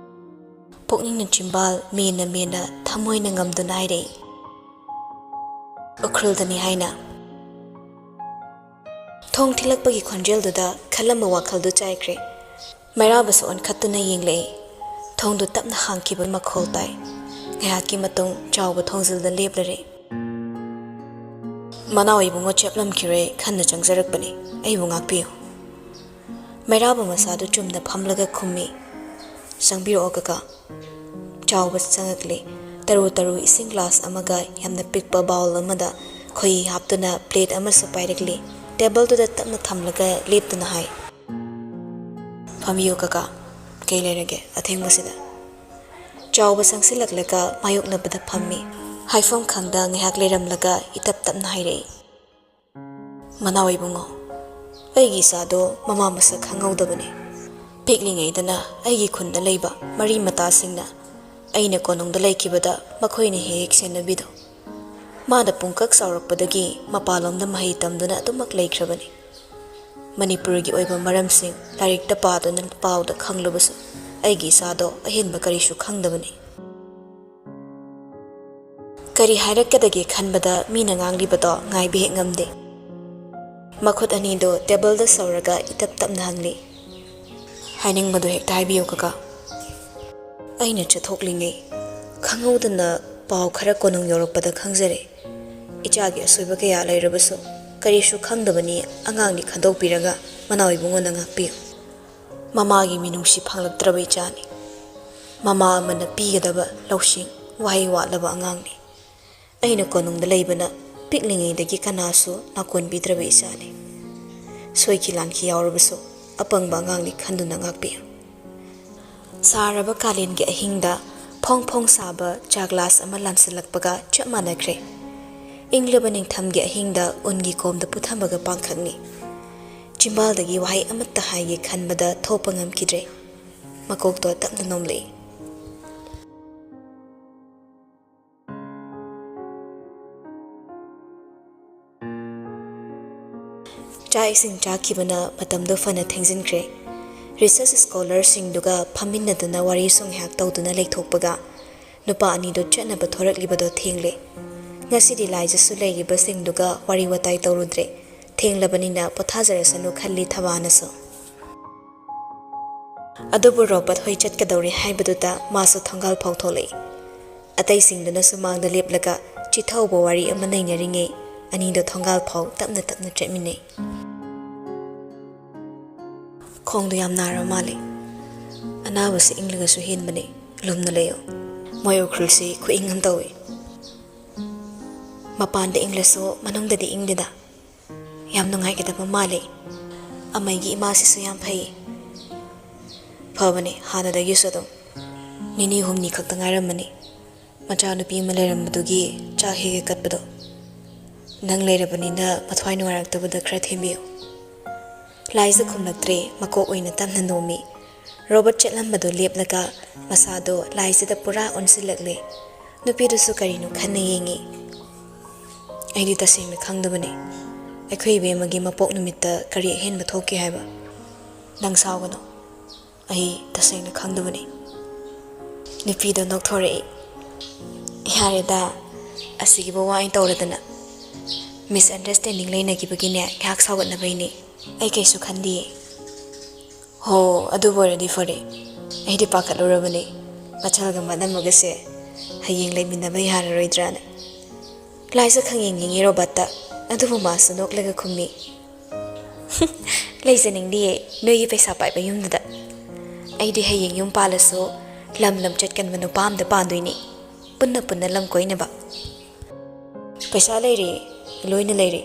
ꯄꯨꯛꯅꯤꯡꯅ ꯆꯤꯝꯕꯥꯜ ꯃꯦꯟꯅ ꯃꯦꯟꯅ ꯊꯃꯣꯏꯅ ꯉꯝꯗꯨꯅ ꯍꯥꯏꯔꯛꯏ, "ꯎꯈ꯭ꯔꯨꯜꯗꯅꯤ" ꯍꯥꯏꯅ꯫ ꯊꯣꯡ ꯊꯤꯜꯂꯛꯄꯒꯤ ꯈꯣꯟꯖꯦꯜꯗꯨꯗ ꯈꯜꯂꯝꯕ ꯋꯥꯈꯜꯗꯨ ꯆꯥꯏꯈ꯭ꯔꯦ꯫ ꯃꯩꯔꯥꯕꯁꯨ ꯑꯣꯟꯈꯠꯇꯨꯅ ꯌꯦꯡꯂꯛꯏ꯫ ꯊꯣꯡꯗꯨ ꯇꯞꯅ ꯍꯥꯡꯈꯤꯕ ꯃꯈꯣꯜ ꯇꯥꯏ꯫ ꯉꯥꯏꯍꯥꯛꯀꯤ ꯃꯇꯨꯡ ꯆꯥꯎꯕ ꯊꯣꯡꯖꯤꯜꯗ ꯂꯦꯞꯂꯔꯦ꯫ "ꯃꯅꯥꯎ ꯏꯕꯨꯡꯉꯣ ꯆꯦꯞꯂꯝꯈꯤꯔꯦ ꯈꯟꯅ ꯆꯪꯖꯔꯛꯄꯅꯤ, ꯑꯩꯕꯨ ꯉꯥꯛꯄꯤꯌꯨ꯫" ꯃꯩꯔꯥꯕ ꯃꯁꯥꯗꯨ ꯆꯨꯝꯅ ꯐꯝꯂꯒ ꯈꯨꯝꯃꯤ, "ꯆꯪꯕꯤꯔꯛꯑꯣ ꯀꯀꯥ꯫" ꯆꯥꯎꯕ ꯆꯪꯉꯛꯂꯤ꯫ ꯇꯔꯨ ꯇꯔꯨ ꯏꯁꯤꯡ ꯒ꯭ꯂꯥꯁ ꯑꯃꯒ ꯌꯥꯝꯅ ꯄꯤꯛꯄ ꯕꯥꯎꯜ ꯑꯃꯗ ꯈꯣꯏꯍꯤ ꯍꯥꯞꯇꯨꯅ ꯄ꯭ꯂꯦꯠ ꯑꯃꯁꯨ ꯄꯥꯏꯔꯛꯂꯤ꯫ ꯇꯦꯕꯜꯗꯨꯗ ꯇꯞꯅ ꯊꯝꯂꯒ ꯂꯦꯞꯇꯨꯅ ꯍꯥꯏ, "ꯐꯝꯕꯤꯌꯨ ꯀꯀꯥ, ꯀꯩ ꯂꯩꯔꯒꯦ ꯑꯊꯦꯡꯕꯁꯤꯗ?" ꯆꯥꯎꯕ ꯆꯪꯁꯤꯜꯂꯛꯂꯒ ꯃꯥꯌꯣꯛꯅꯕꯗ ꯐꯝꯃꯤ꯫ ꯍꯥꯏꯐꯝ ꯈꯪꯗ ꯉꯥꯏꯍꯥꯛ ꯂꯩꯔꯝꯂꯒ ꯏꯇꯞ ꯇꯞꯅ ꯍꯥꯏꯔꯛꯏ, "ꯃꯅꯥꯎ ꯏꯕꯨꯡꯉꯣ, ꯑꯩꯒꯤ ꯏꯆꯥꯗꯣ ꯃꯃꯥ ꯃꯁꯛ ꯈꯪꯍꯧꯗꯕꯅꯤ꯫ ꯄꯤꯛꯂꯤꯉꯩꯗꯅ ꯑꯩꯒꯤ ꯈꯨꯟꯗ ꯂꯩꯕ ꯃꯔꯤ ꯃꯇꯥꯁꯤꯡꯅ ꯑꯩꯅ ꯀꯣꯅꯨꯡꯗ ꯂꯩꯈꯤꯕꯗ ꯃꯈꯣꯏꯅ ꯍꯦꯛ ꯍꯦꯛ ꯁꯦꯟꯅꯕꯤꯗꯣ꯫ ꯃꯥꯅ ꯄꯨꯡꯀꯛ ꯆꯥꯎꯔꯛꯄꯗꯒꯤ ꯃꯄꯥꯟꯂꯣꯝꯗ ꯃꯍꯩ ꯇꯝꯗꯨꯅ ꯑꯗꯨꯃꯛ ꯂꯩꯈ꯭ꯔꯕꯅꯤ꯫ ꯃꯅꯤꯄꯨꯔꯒꯤ ꯑꯣꯏꯕ ꯃꯔꯝꯁꯤꯡ ꯂꯥꯏꯔꯤꯛꯇ ꯄꯥꯗꯨꯅ ꯄꯥꯎꯗ ꯈꯪꯂꯕꯁꯨ ꯑꯩꯒꯤ ꯏꯆꯥꯗꯣ ꯑꯍꯦꯟꯕ ꯀꯔꯤꯁꯨ ꯈꯪꯗꯕꯅꯤ꯫ ꯀꯔꯤ ꯍꯥꯏꯔꯛꯀꯗꯒꯦ ꯈꯟꯕꯗ ꯃꯤꯅ ꯉꯥꯡꯂꯤꯕꯗꯣ ꯉꯥꯏꯕ ꯍꯦꯛ ꯉꯝꯗꯦ꯫ ꯃꯈꯨꯠ ꯑꯅꯤꯗꯣ ꯇꯦꯕꯜꯗ ꯁꯧꯔꯒ ꯏꯇꯞ ꯇꯞꯅ ꯍꯪꯂꯤ, "ꯍꯥꯏꯅꯤꯡꯕꯗꯣ ꯍꯦꯛꯇ ꯍꯥꯏꯕꯤꯌꯨ ꯀꯀꯥ꯫" ꯑꯩꯅ ꯆꯠꯊꯣꯛꯂꯤꯉꯩ ꯈꯪꯍꯧꯗꯅ ꯄꯥꯎ ꯈꯔ ꯀꯣꯅꯨꯡ ꯌꯧꯔꯛꯄꯗ ꯈꯪꯖꯔꯦ꯫ ꯏꯆꯥꯒꯤ ꯑꯁꯣꯏꯕ ꯀꯌꯥ ꯂꯩꯔꯕꯁꯨ ꯀꯔꯤꯁꯨ ꯈꯪꯗꯕꯅꯤ, ꯑꯉꯥꯡꯅꯤ ꯈꯟꯗꯣꯛꯄꯤꯔꯒ ꯃꯅꯥꯎ ꯏꯕꯨꯡꯉꯣꯅ ꯉꯥꯛꯄꯤꯌꯨ꯫ ꯃꯃꯥꯒꯤ ꯃꯤꯅꯨꯡꯁꯤ ꯐꯪꯂꯛꯇ꯭ꯔꯕ ꯏꯆꯥꯅꯤ꯫ ꯃꯃꯥ ꯑꯃꯅ ꯄꯤꯒꯗꯕ ꯂꯧꯁꯤꯡ, ꯋꯥꯍꯩ ꯋꯥꯠꯂꯕ ꯑꯉꯥꯡꯅꯤ꯫ ꯑꯩꯅ ꯀꯣꯅꯨꯡꯗ ꯂꯩꯕꯅ ꯄꯤꯛꯂꯤꯉꯩꯗꯒꯤ ꯀꯅꯥꯁꯨ ꯅꯥꯀꯣꯟꯕꯤꯗ꯭ꯔꯕ ꯏꯆꯥꯅꯤ꯫ ꯁꯣꯏꯈꯤ ꯂꯥꯟꯈꯤ ꯌꯥꯎꯔꯕꯁꯨ ꯑꯄꯪꯕ ꯑꯉꯥꯡꯅꯤ ꯈꯟꯗꯨꯅ ꯉꯥꯛꯄꯤꯌꯨ꯫ ꯁꯥꯔꯕ ꯀꯥꯂꯦꯟꯒꯤ ꯑꯍꯤꯡꯗ ꯐꯣꯡ ꯐꯣꯡ ꯁꯥꯕ ꯆꯥ ꯒ꯭ꯂꯥꯁ ꯑꯃ ꯂꯥꯟꯁꯤꯜꯂꯛꯄꯒ ꯆꯞ ꯃꯥꯟꯅꯈ꯭ꯔꯦ꯫ ꯏꯪꯂꯕ ꯅꯤꯡꯊꯝꯒꯤ ꯑꯍꯤꯡꯗ ꯎꯟꯒꯤ ꯀꯣꯝꯗ ꯄꯨꯊꯝꯕꯒ ꯄꯥꯡꯈꯛꯅꯤ꯫ ꯆꯤꯝꯕꯥꯜꯗꯒꯤ ꯋꯥꯍꯩ ꯑꯃꯠꯇ ꯍꯥꯏꯒꯦ ꯈꯟꯕꯗ ꯊꯣꯛꯄ ꯉꯝꯈꯤꯗ꯭ꯔꯦ꯫ ꯃꯀꯣꯛꯇꯣ ꯇꯞꯅ ꯅꯣꯝꯂꯛꯏ꯫ ꯆꯥꯛ ꯏꯁꯤꯡ ꯆꯥꯈꯤꯕꯅ ꯃꯇꯝꯗꯣ ꯐꯅ ꯊꯦꯡꯖꯤꯟꯈ꯭ꯔꯦ꯫ ꯔꯤꯁꯔꯁ ꯁ꯭ꯀꯣꯂꯔꯁꯤꯡꯗꯨꯒ ꯐꯝꯃꯤꯟꯅꯗꯨꯅ ꯋꯥꯔꯤꯁꯨ ꯉꯥꯏꯍꯥꯛ ꯇꯧꯗꯨꯅ ꯂꯩꯊꯣꯛꯄꯒ ꯅꯨꯄꯥ ꯑꯅꯤꯗꯨ ꯆꯠꯅꯕ ꯊꯣꯔꯛꯂꯤꯕꯗꯣ ꯊꯦꯡꯂꯦ꯫ ꯉꯁꯤꯗꯤ ꯂꯥꯏꯖꯁꯨ ꯂꯩꯔꯤꯕꯁꯤꯡꯗꯨꯒ ꯋꯥꯔꯤ ꯋꯥꯇꯥꯏ ꯇꯧꯔꯨꯗ꯭ꯔꯦ꯫ ꯊꯦꯡꯂꯕꯅꯤꯅ ꯄꯣꯊꯥꯖꯔꯁꯅꯨ ꯈꯜꯂꯤ ꯊꯕꯥꯅꯁꯨ꯫ ꯑꯗꯨꯕꯨ ꯔꯣꯕꯔꯠ ꯍꯣꯏ ꯆꯠꯀꯗꯧꯔꯦ ꯍꯥꯏꯕꯗꯨꯗ ꯃꯥꯁꯨ ꯊꯣꯡꯒꯥꯜ ꯐꯥꯎ ꯊꯣꯛꯂꯛꯏ꯫ ꯑꯇꯩꯁꯤꯡꯗꯨꯅꯁꯨ ꯃꯥꯡꯗ ꯂꯦꯞꯂꯒ ꯆꯤꯊꯍꯧꯕ ꯋꯥꯔꯤ ꯑꯃ ꯅꯩꯅꯔꯤꯉꯩ ꯑꯅꯤꯗꯣ ꯊꯣꯡꯒꯥꯜ ꯐꯥꯎ ꯇꯞꯅ ꯇꯞꯅ ꯆꯠꯃꯤꯟꯅꯩ꯫ "ꯈꯣꯡꯗꯣ ꯌꯥꯝ ꯅꯥꯔꯕ ꯃꯥꯜꯂꯦ꯫ ꯑꯅꯥꯕꯁꯤ ꯏꯪꯂꯒꯁꯨ ꯍꯦꯟꯕꯅꯦ꯫ ꯂꯨꯝꯅ ꯂꯩꯌꯨ꯫ ꯃꯣꯏ ꯎꯈ꯭ꯔꯨꯜꯁꯤ ꯈꯨꯏꯪ ꯑꯃ ꯇꯧꯏ꯫ ꯃꯄꯥꯟꯗ ꯏꯪꯂꯁꯨ ꯃꯅꯨꯡꯗꯗꯤ ꯏꯪꯗꯦꯗ꯫ ꯌꯥꯝ ꯅꯨꯡꯉꯥꯏꯒꯗꯕ ꯃꯥꯜꯂꯦ꯫ ꯑꯃꯩꯒꯤ ꯏꯃꯥꯁꯤꯁꯨ ꯌꯥꯝ ꯐꯩ꯫" "ꯐꯕꯅꯦ, ꯍꯥꯟꯅꯗꯒꯤꯁꯨ ꯑꯗꯨꯝ꯫ ꯅꯤꯅꯤ ꯍꯨꯝꯅꯤ ꯈꯛꯇ ꯉꯥꯏꯔꯝꯃꯅꯤ꯫ ꯃꯆꯥꯅꯨꯄꯤ ꯑꯃ ꯂꯩꯔꯝꯕꯗꯨꯒꯤ ꯆꯥꯛ ꯍꯦꯛ ꯍꯦꯛ ꯀꯠꯄꯗꯣ꯫ ꯅꯪ ꯂꯩꯔꯕꯅꯤꯅ ꯃꯊ꯭ꯋꯥꯏ ꯅꯨꯡꯉꯥꯏꯔꯛꯇꯕꯗ ꯈꯔ ꯊꯦꯝꯕꯤꯌꯨ꯫" ꯂꯥꯏꯖ ꯈꯨꯝꯂꯛꯇ꯭ꯔꯦ, ꯃꯀꯣꯛ ꯑꯣꯏꯅ ꯇꯞꯅ ꯅꯣꯝꯃꯤ꯫ ꯔꯣꯕꯔꯠ ꯆꯠꯂꯝꯕꯗꯨ ꯂꯦꯞꯂꯒ ꯃꯁꯥꯗꯣ ꯂꯥꯏꯁꯤꯗ ꯄꯨꯔꯥ ꯑꯣꯟꯁꯤꯜꯂꯛꯂꯦ꯫ ꯅꯨꯄꯤꯗꯨꯁꯨ ꯀꯔꯤꯅꯣ ꯈꯟꯅ ꯌꯦꯡꯉꯤ꯫ "ꯑꯩꯗꯤ ꯇꯁꯦꯡꯅ ꯈꯪꯗꯕꯅꯤ꯫ ꯑꯩꯈꯣꯏ ꯏꯕꯦꯝꯃꯒꯤ ꯃꯄꯣꯛ ꯅꯨꯃꯤꯠꯇ ꯀꯔꯤ ꯑꯍꯦꯟꯕ ꯊꯣꯛꯀꯦ ꯍꯥꯏꯕ? ꯅꯪ ꯁꯥꯎꯒꯅꯨ꯫ ꯑꯩ ꯇꯁꯦꯡꯅ ꯈꯪꯗꯕꯅꯤ꯫" ꯅꯨꯄꯤꯗꯣ ꯅꯣꯛꯊꯣꯔꯛꯏ꯫ "ꯌꯥꯔꯦꯗ, ꯑꯁꯤꯒꯤꯕꯨ ꯋꯥ ꯑꯣꯏꯅ ꯇꯧꯔꯗꯅ꯫ Misunderstanding ꯂꯩꯅꯈꯤꯕꯒꯤꯅꯦ, ꯉꯥꯏꯍꯥꯛ ꯁꯥꯎꯒꯠꯅꯕꯩꯅꯦ꯫ ꯑꯩ ꯀꯩꯁꯨ ꯈꯟꯗꯤꯌꯦ꯫" "ꯍꯣ, ꯑꯗꯨꯕꯨ ꯑꯣꯏꯔꯗꯤ ꯐꯔꯦ꯫ ꯑꯩꯗꯤ ꯄꯥꯈꯠꯂꯨꯔꯕꯅꯤ, ꯃꯆꯜꯒ ꯃꯅꯝꯃꯒꯁꯦ ꯍꯌꯦꯡ ꯂꯩꯃꯤꯟꯅꯕ ꯌꯥꯔꯔꯣꯏꯗ꯭ꯔꯥꯅ꯫" ꯂꯥꯏꯖ ꯈꯪꯌꯦꯡ ꯌꯦꯡꯉꯤ ꯔꯣꯕꯥꯔꯠꯇ, ꯑꯗꯨꯕꯨ ꯃꯥꯁꯨ ꯅꯣꯛꯂꯒ ꯈꯨꯝꯃꯤ꯫ "ꯂꯩꯖꯅꯤꯡꯗꯤꯌꯦ ꯅꯣꯏꯒꯤ ꯄꯩꯁꯥ ꯄꯥꯏꯕ ꯌꯨꯝꯗꯨꯗ꯫ ꯑꯩꯗꯤ ꯍꯌꯦꯡ ꯌꯨꯝ ꯄꯥꯜꯂꯁꯨ ꯂꯝ ꯂꯝ ꯆꯠꯀꯟꯕ ꯅꯨꯄꯥ ꯑꯝꯗ ꯄꯥꯟꯗꯣꯏꯅꯤ꯫ ꯄꯨꯟꯅ ꯄꯨꯟꯅ ꯂꯝ ꯀꯣꯏꯅꯕ꯫" "ꯄꯩꯁꯥ ꯂꯩꯔꯦ, ꯂꯣꯏꯅ ꯂꯩꯔꯦ꯫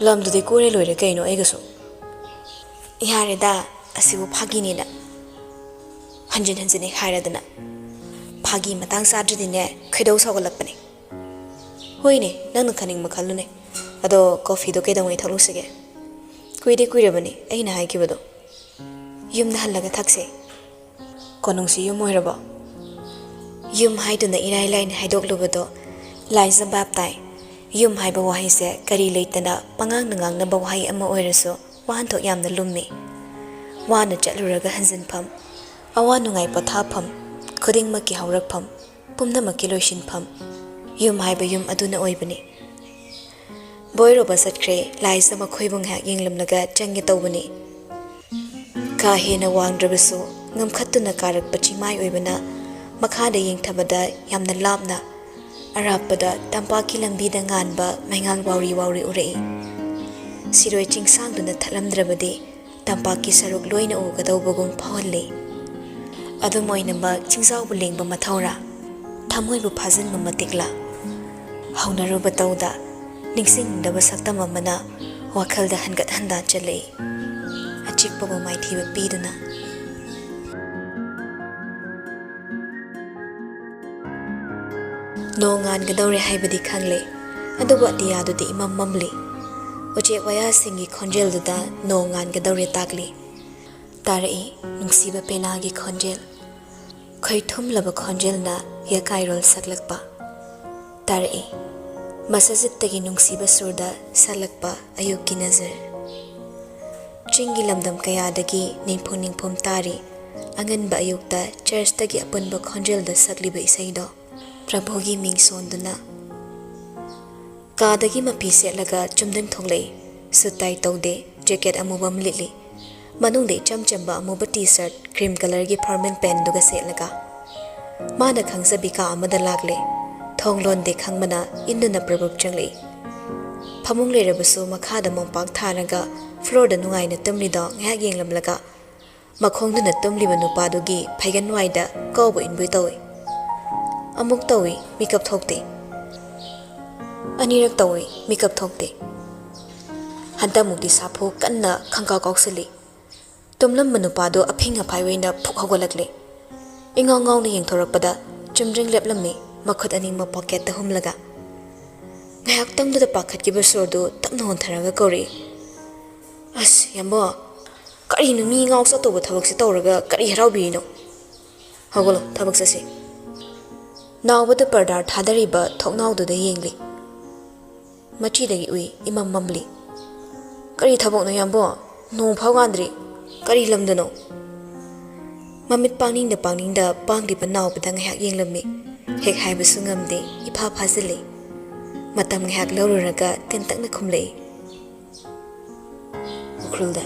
ꯂꯝꯗꯨꯗꯤ ꯀꯣꯏꯔ ꯂꯣꯏꯔꯦ ꯀꯩꯅꯣ ꯑꯩꯒꯁꯨ꯫" "ꯌꯥꯔꯦꯗ, ꯑꯁꯤꯕꯨ ꯐꯥꯒꯤꯅꯤꯅ꯫" ꯍꯟꯖꯤꯟ ꯍꯟꯖꯤꯟ ꯍꯦꯛ ꯍꯥꯏꯔꯗꯅ꯫ "ꯐꯥꯒꯤ ꯃꯇꯥꯡ ꯆꯥꯗ꯭ꯔꯗꯤꯅꯦ, ꯈꯣꯏꯗꯧ ꯁꯥꯎꯒꯠꯂꯛꯄꯅꯦ꯫" "ꯍꯣꯏꯅꯦ, ꯅꯪꯅ ꯈꯟꯅꯤꯡꯕ ꯈꯜꯂꯨꯅꯦ꯫ ꯑꯗꯣ ꯀꯣꯐꯤꯗꯣ ꯀꯩꯗꯧꯉꯩ ꯊꯛꯂꯨꯁꯤꯒꯦ?" "ꯀꯨꯏꯗꯤ ꯀꯨꯏꯔꯕꯅꯤ ꯑꯩꯅ ꯍꯥꯏꯈꯤꯕꯗꯣ꯫ ꯌꯨꯝꯗ ꯍꯜꯂꯒ ꯊꯛꯁꯦ꯫" "ꯀꯣꯅꯨꯡꯁꯤ ꯌꯨꯝ ꯑꯣꯏꯔꯕꯣ?" ꯌꯨꯝ ꯍꯥꯏꯗꯨꯅ ꯏꯔꯥꯏ ꯂꯥꯏꯅ ꯍꯥꯏꯗꯣꯛꯂꯨꯕꯗꯣ ꯂꯥꯏꯖ ꯚꯥꯞ ꯇꯥꯏ꯫ ꯌꯨꯝ ꯍꯥꯏꯕ ꯋꯥꯍꯩꯁꯦ ꯀꯔꯤ ꯂꯩꯇꯅ ꯄꯉꯥꯡꯗ ꯉꯥꯡꯅꯕ ꯋꯥꯍꯩ ꯑꯃ ꯑꯣꯏꯔꯁꯨ ꯋꯥꯍꯟꯊꯣꯛ ꯌꯥꯝꯅ ꯂꯨꯝꯃꯤ꯫ ꯋꯥꯅ ꯆꯠꯂꯨꯔꯒ ꯍꯟꯖꯤꯟꯐꯝ, ꯑꯋꯥ ꯅꯨꯡꯉꯥꯏ ꯄꯣꯊꯥꯐꯝ, ꯈꯨꯗꯤꯡꯃꯛꯀꯤ ꯍꯧꯔꯛꯐꯝ, ꯄꯨꯝꯅꯃꯛꯀꯤ ꯂꯣꯏꯁꯤꯟꯐꯝ ꯌꯨꯝ ꯍꯥꯏꯕ ꯌꯨꯝ ꯑꯗꯨꯅ ꯑꯣꯏꯕꯅꯤ꯫ ꯕꯣꯏ ꯔꯣꯕꯥꯔꯠ ꯆꯠꯈ꯭ꯔꯦ꯫ ꯂꯥꯏꯖ ꯃꯈꯣꯏꯕꯨ ꯉꯥꯏꯍꯥꯛ ꯌꯦꯡꯂꯝꯂꯒ ꯆꯪꯒꯦ ꯇꯧꯕꯅꯤ꯫ ꯀꯥ ꯍꯦꯟꯅ ꯋꯥꯡꯗ꯭ꯔꯕꯁꯨ ꯉꯝꯈꯠꯇꯨꯅ ꯀꯥꯔꯛꯄ ꯆꯤꯡꯃꯥꯏ ꯑꯣꯏꯕꯅ ꯃꯈꯥꯗ ꯌꯦꯡꯊꯕꯗ ꯌꯥꯝꯅ ꯂꯥꯞꯅ ꯑꯔꯥꯞꯄꯗ ꯇꯝꯄꯥꯛꯀꯤ ꯂꯝꯕꯤꯗ ꯉꯥꯟꯕ ꯃꯩꯉꯥꯜ ꯋꯥꯎꯔꯤ ꯋꯥꯎꯔꯤ ꯎꯔꯛꯏ꯫ ꯁꯤꯔꯣꯏ ꯆꯤꯡꯁꯥꯡꯗꯨꯅ ꯊꯠꯂꯝꯗ꯭ꯔꯕꯗꯤ ꯇꯝꯄꯥꯛꯀꯤ ꯁꯔꯨꯛ ꯂꯣꯏꯅ ꯎꯒꯗꯧꯕꯒꯨꯝ ꯐꯥꯎꯍꯜꯂꯤ꯫ ꯑꯗꯨꯝ ꯑꯣꯏꯅꯃꯛ ꯆꯤꯡꯖꯥꯎꯕꯨ ꯂꯦꯡꯕ ꯃꯊꯧꯔꯥ? ꯊꯃꯣꯏꯕꯨ ꯐꯥꯖꯤꯟꯕ ꯃꯇꯤꯛꯂꯥ? ꯍꯧꯅꯔꯨꯕ ꯇꯧꯗ ꯅꯤꯡꯁꯤꯡꯅꯤꯡꯗꯕ ꯁꯛꯇꯝ ꯑꯃꯅ ꯋꯥꯈꯜꯗ ꯍꯟꯒꯠ ꯍꯟꯗꯥ ꯆꯦꯜꯂꯛꯏ, ꯑꯆꯤꯛꯄꯕꯨ ꯃꯥꯏꯊꯤꯕ ꯄꯤꯗꯨꯅ꯫ ꯅꯣꯡ ꯉꯥꯟꯒꯗꯧꯔꯦ ꯍꯥꯏꯕꯗꯤ ꯈꯪꯂꯦ, ꯑꯗꯨꯕꯨ ꯑꯇꯤꯌꯥꯗꯨꯗꯤ ꯏꯃꯝ ꯃꯝꯂꯤ꯫ ꯎꯆꯦꯛ ꯋꯥꯌꯥꯁꯤꯡꯒꯤ ꯈꯣꯟꯖꯦꯜꯗꯨꯗ ꯅꯣꯡ ꯉꯥꯟꯒꯗꯧꯔꯦ ꯇꯥꯛꯂꯤ꯫ ꯇꯥꯔꯛꯏ ꯅꯨꯡꯁꯤꯕ ꯄꯦꯅꯥꯒꯤ ꯈꯣꯟꯖꯦꯜ, ꯈꯣꯏꯊꯨꯝꯂꯕ ꯈꯣꯟꯖꯦꯜꯅ ꯌꯀꯥꯏꯔꯣꯜ ꯁꯛꯂꯛꯄ꯫ ꯇꯥꯔꯛꯏ ꯃꯁꯖꯤꯠꯇꯒꯤ ꯅꯨꯡꯁꯤꯕ ꯁꯨꯔꯗ ꯁꯛꯂꯛꯄ ꯑꯌꯨꯛꯀꯤ ꯅꯖꯔ꯫ ꯆꯤꯡꯒꯤ ꯂꯝꯗꯝ ꯀꯌꯥꯗꯒꯤ ꯅꯤꯡꯐꯨ ꯅꯤꯡꯐꯨꯝ ꯇꯥꯔꯤ ꯑꯉꯟꯕ ꯑꯌꯨꯛꯇ ꯆꯔꯆꯇꯒꯤ ꯑꯄꯨꯟꯕ ꯈꯣꯟꯖꯦꯜꯗ ꯁꯛꯂꯤꯕ ꯏꯁꯩꯗꯣ꯫ ꯄ꯭ꯔꯚꯨꯒꯤ ꯃꯤꯡ ꯁꯣꯟꯗꯨꯅ꯫ ꯀꯥꯗꯒꯤ ꯃꯐꯤ ꯁꯦꯠꯂꯒ ꯆꯨꯝꯗ꯭ꯔꯤꯡ ꯊꯣꯛꯂꯛꯏ꯫ ꯁꯨꯠ ꯇꯥꯏ ꯇꯧꯗꯦ, ꯖꯦꯀꯦꯠ ꯑꯃꯨꯕ ꯑꯃ ꯂꯤꯠꯂꯤ꯫ ꯃꯅꯨꯡꯗ ꯏꯆꯝ ꯆꯝꯕ ꯑꯃꯨꯕ ꯇꯤ ꯁꯔꯠ, ꯀ꯭ꯔꯤꯝ ꯀꯂꯔꯒꯤ ꯐꯣꯔꯃꯦꯜ ꯄꯦꯟꯗꯨꯒ ꯁꯦꯠꯂꯒ꯫ ꯃꯥꯅ ꯈꯪꯖꯕꯤ ꯀꯥ ꯑꯃꯗ ꯂꯥꯛꯂꯦ꯫ ꯊꯣꯡ ꯂꯣꯟꯗꯦ ꯈꯪꯕꯅ ꯏꯟꯗꯨꯅ ꯄ꯭ꯔꯚꯨ ꯆꯪꯂꯛꯏ꯫ ꯐꯃꯨꯡ ꯂꯩꯔꯕꯁꯨ ꯃꯈꯥꯗ ꯃꯣꯝꯄꯥꯛ ꯊꯥꯔꯒ ꯐ꯭ꯂꯣꯔꯗ ꯅꯨꯡꯉꯥꯏꯅ ꯇꯨꯝꯂꯤꯗꯣ ꯉꯥꯏꯍꯥꯛ ꯌꯦꯡꯂꯝꯂꯒ ꯃꯈꯣꯡꯗꯨꯅ ꯇꯨꯝꯂꯤꯕ ꯅꯨꯄꯥꯗꯨꯒꯤ ꯐꯩꯒꯟ ꯋꯥꯏꯗ ꯀꯥꯎꯕ ꯏꯟꯕꯣꯏ ꯇꯧꯏ꯫ ꯑꯃꯨꯛ ꯇꯧꯏ, ꯃꯤꯀꯞ ꯊꯣꯛꯇꯦ꯫ ꯑꯅꯤꯔꯛ ꯇꯧꯏ, ꯃꯤꯀꯞ ꯊꯣꯛꯇꯦ꯫ ꯍꯟꯗꯛꯃꯨꯛꯇꯤ ꯁꯥꯐꯨ ꯀꯟꯅ ꯈꯪꯀꯥꯎ ꯀꯥꯎꯁꯤꯜꯂꯤ꯫ ꯇꯨꯝꯂꯝꯕ ꯅꯨꯄꯥꯗꯨ ꯑꯐꯤꯡ ꯑꯐꯥꯏ ꯑꯣꯏꯅ ꯐꯨꯛ ꯍꯧꯒꯠꯂꯛꯂꯦ꯫ ꯏꯉꯥꯎ ꯉꯥꯎꯅ ꯌꯦꯡꯊꯣꯔꯛꯄꯗ ꯆꯨꯝꯗ꯭ꯔꯤꯡ ꯂꯦꯞꯂꯝꯃꯤ, ꯃꯈꯨꯠ ꯑꯅꯤꯃꯛ ꯄꯣꯀꯦꯠꯇ ꯍꯨꯝꯂꯒ꯫ ꯉꯥꯏꯍꯥꯛꯇꯪꯗꯨꯗ ꯄꯥꯈꯠꯈꯤꯕ ꯁꯣꯔꯗꯨ ꯇꯞꯅ ꯍꯣꯟꯊꯔꯒ ꯀꯧꯔꯛꯏ, "ꯑꯁ, ꯌꯥꯝꯕꯣ, ꯀꯔꯤꯅꯣ ꯃꯤ ꯉꯥꯎ ꯆꯠꯇꯧꯕ ꯊꯕꯛꯁꯦ ꯇꯧꯔꯒ ꯀꯔꯤ ꯍꯔꯥꯎꯕꯤꯔꯤꯅꯣ? ꯍꯧꯒꯠꯂꯣ, ꯊꯕꯛ ꯆꯠꯁꯤ꯫" ꯅꯥꯎꯕꯗ ꯄꯔꯗꯥꯔ ꯊꯥꯗꯔꯤꯕ ꯊꯣꯡꯅꯥꯎꯗꯨꯗ ꯌꯦꯡꯂꯤ꯫ ꯃꯆꯤꯗꯒꯤ ꯎꯏ, ꯏꯃꯝ ꯃꯝꯂꯤ꯫ "ꯀꯔꯤ ꯊꯕꯛꯅꯣ ꯌꯥꯝꯕꯣ? ꯅꯣꯡ ꯐꯥꯎ ꯉꯥꯟꯗ꯭ꯔꯤ꯫ ꯀꯔꯤ ꯂꯝꯗꯅꯣ?" ꯃꯃꯤꯠ ꯄꯥꯡꯅꯤꯡꯗ ꯄꯥꯡꯅꯤꯡꯗ ꯄꯥꯡꯂꯤꯕ ꯅꯥꯎꯕꯗ ꯉꯥꯏꯍꯥꯛ ꯌꯦꯡꯂꯝꯃꯤ꯫ ꯍꯦꯛ ꯍꯥꯏꯕꯁꯨ ꯉꯝꯗꯦ, ꯏꯐꯥ ꯐꯥꯖꯤꯜꯂꯤ꯫ ꯃꯇꯝ ꯉꯥꯏꯍꯥꯛ ꯂꯧꯔꯨꯔꯒ ꯇꯦꯟꯇꯛꯅ ꯈꯨꯝꯂꯛꯏ꯫ "ꯎꯈ꯭ꯔꯨꯜꯗ꯫"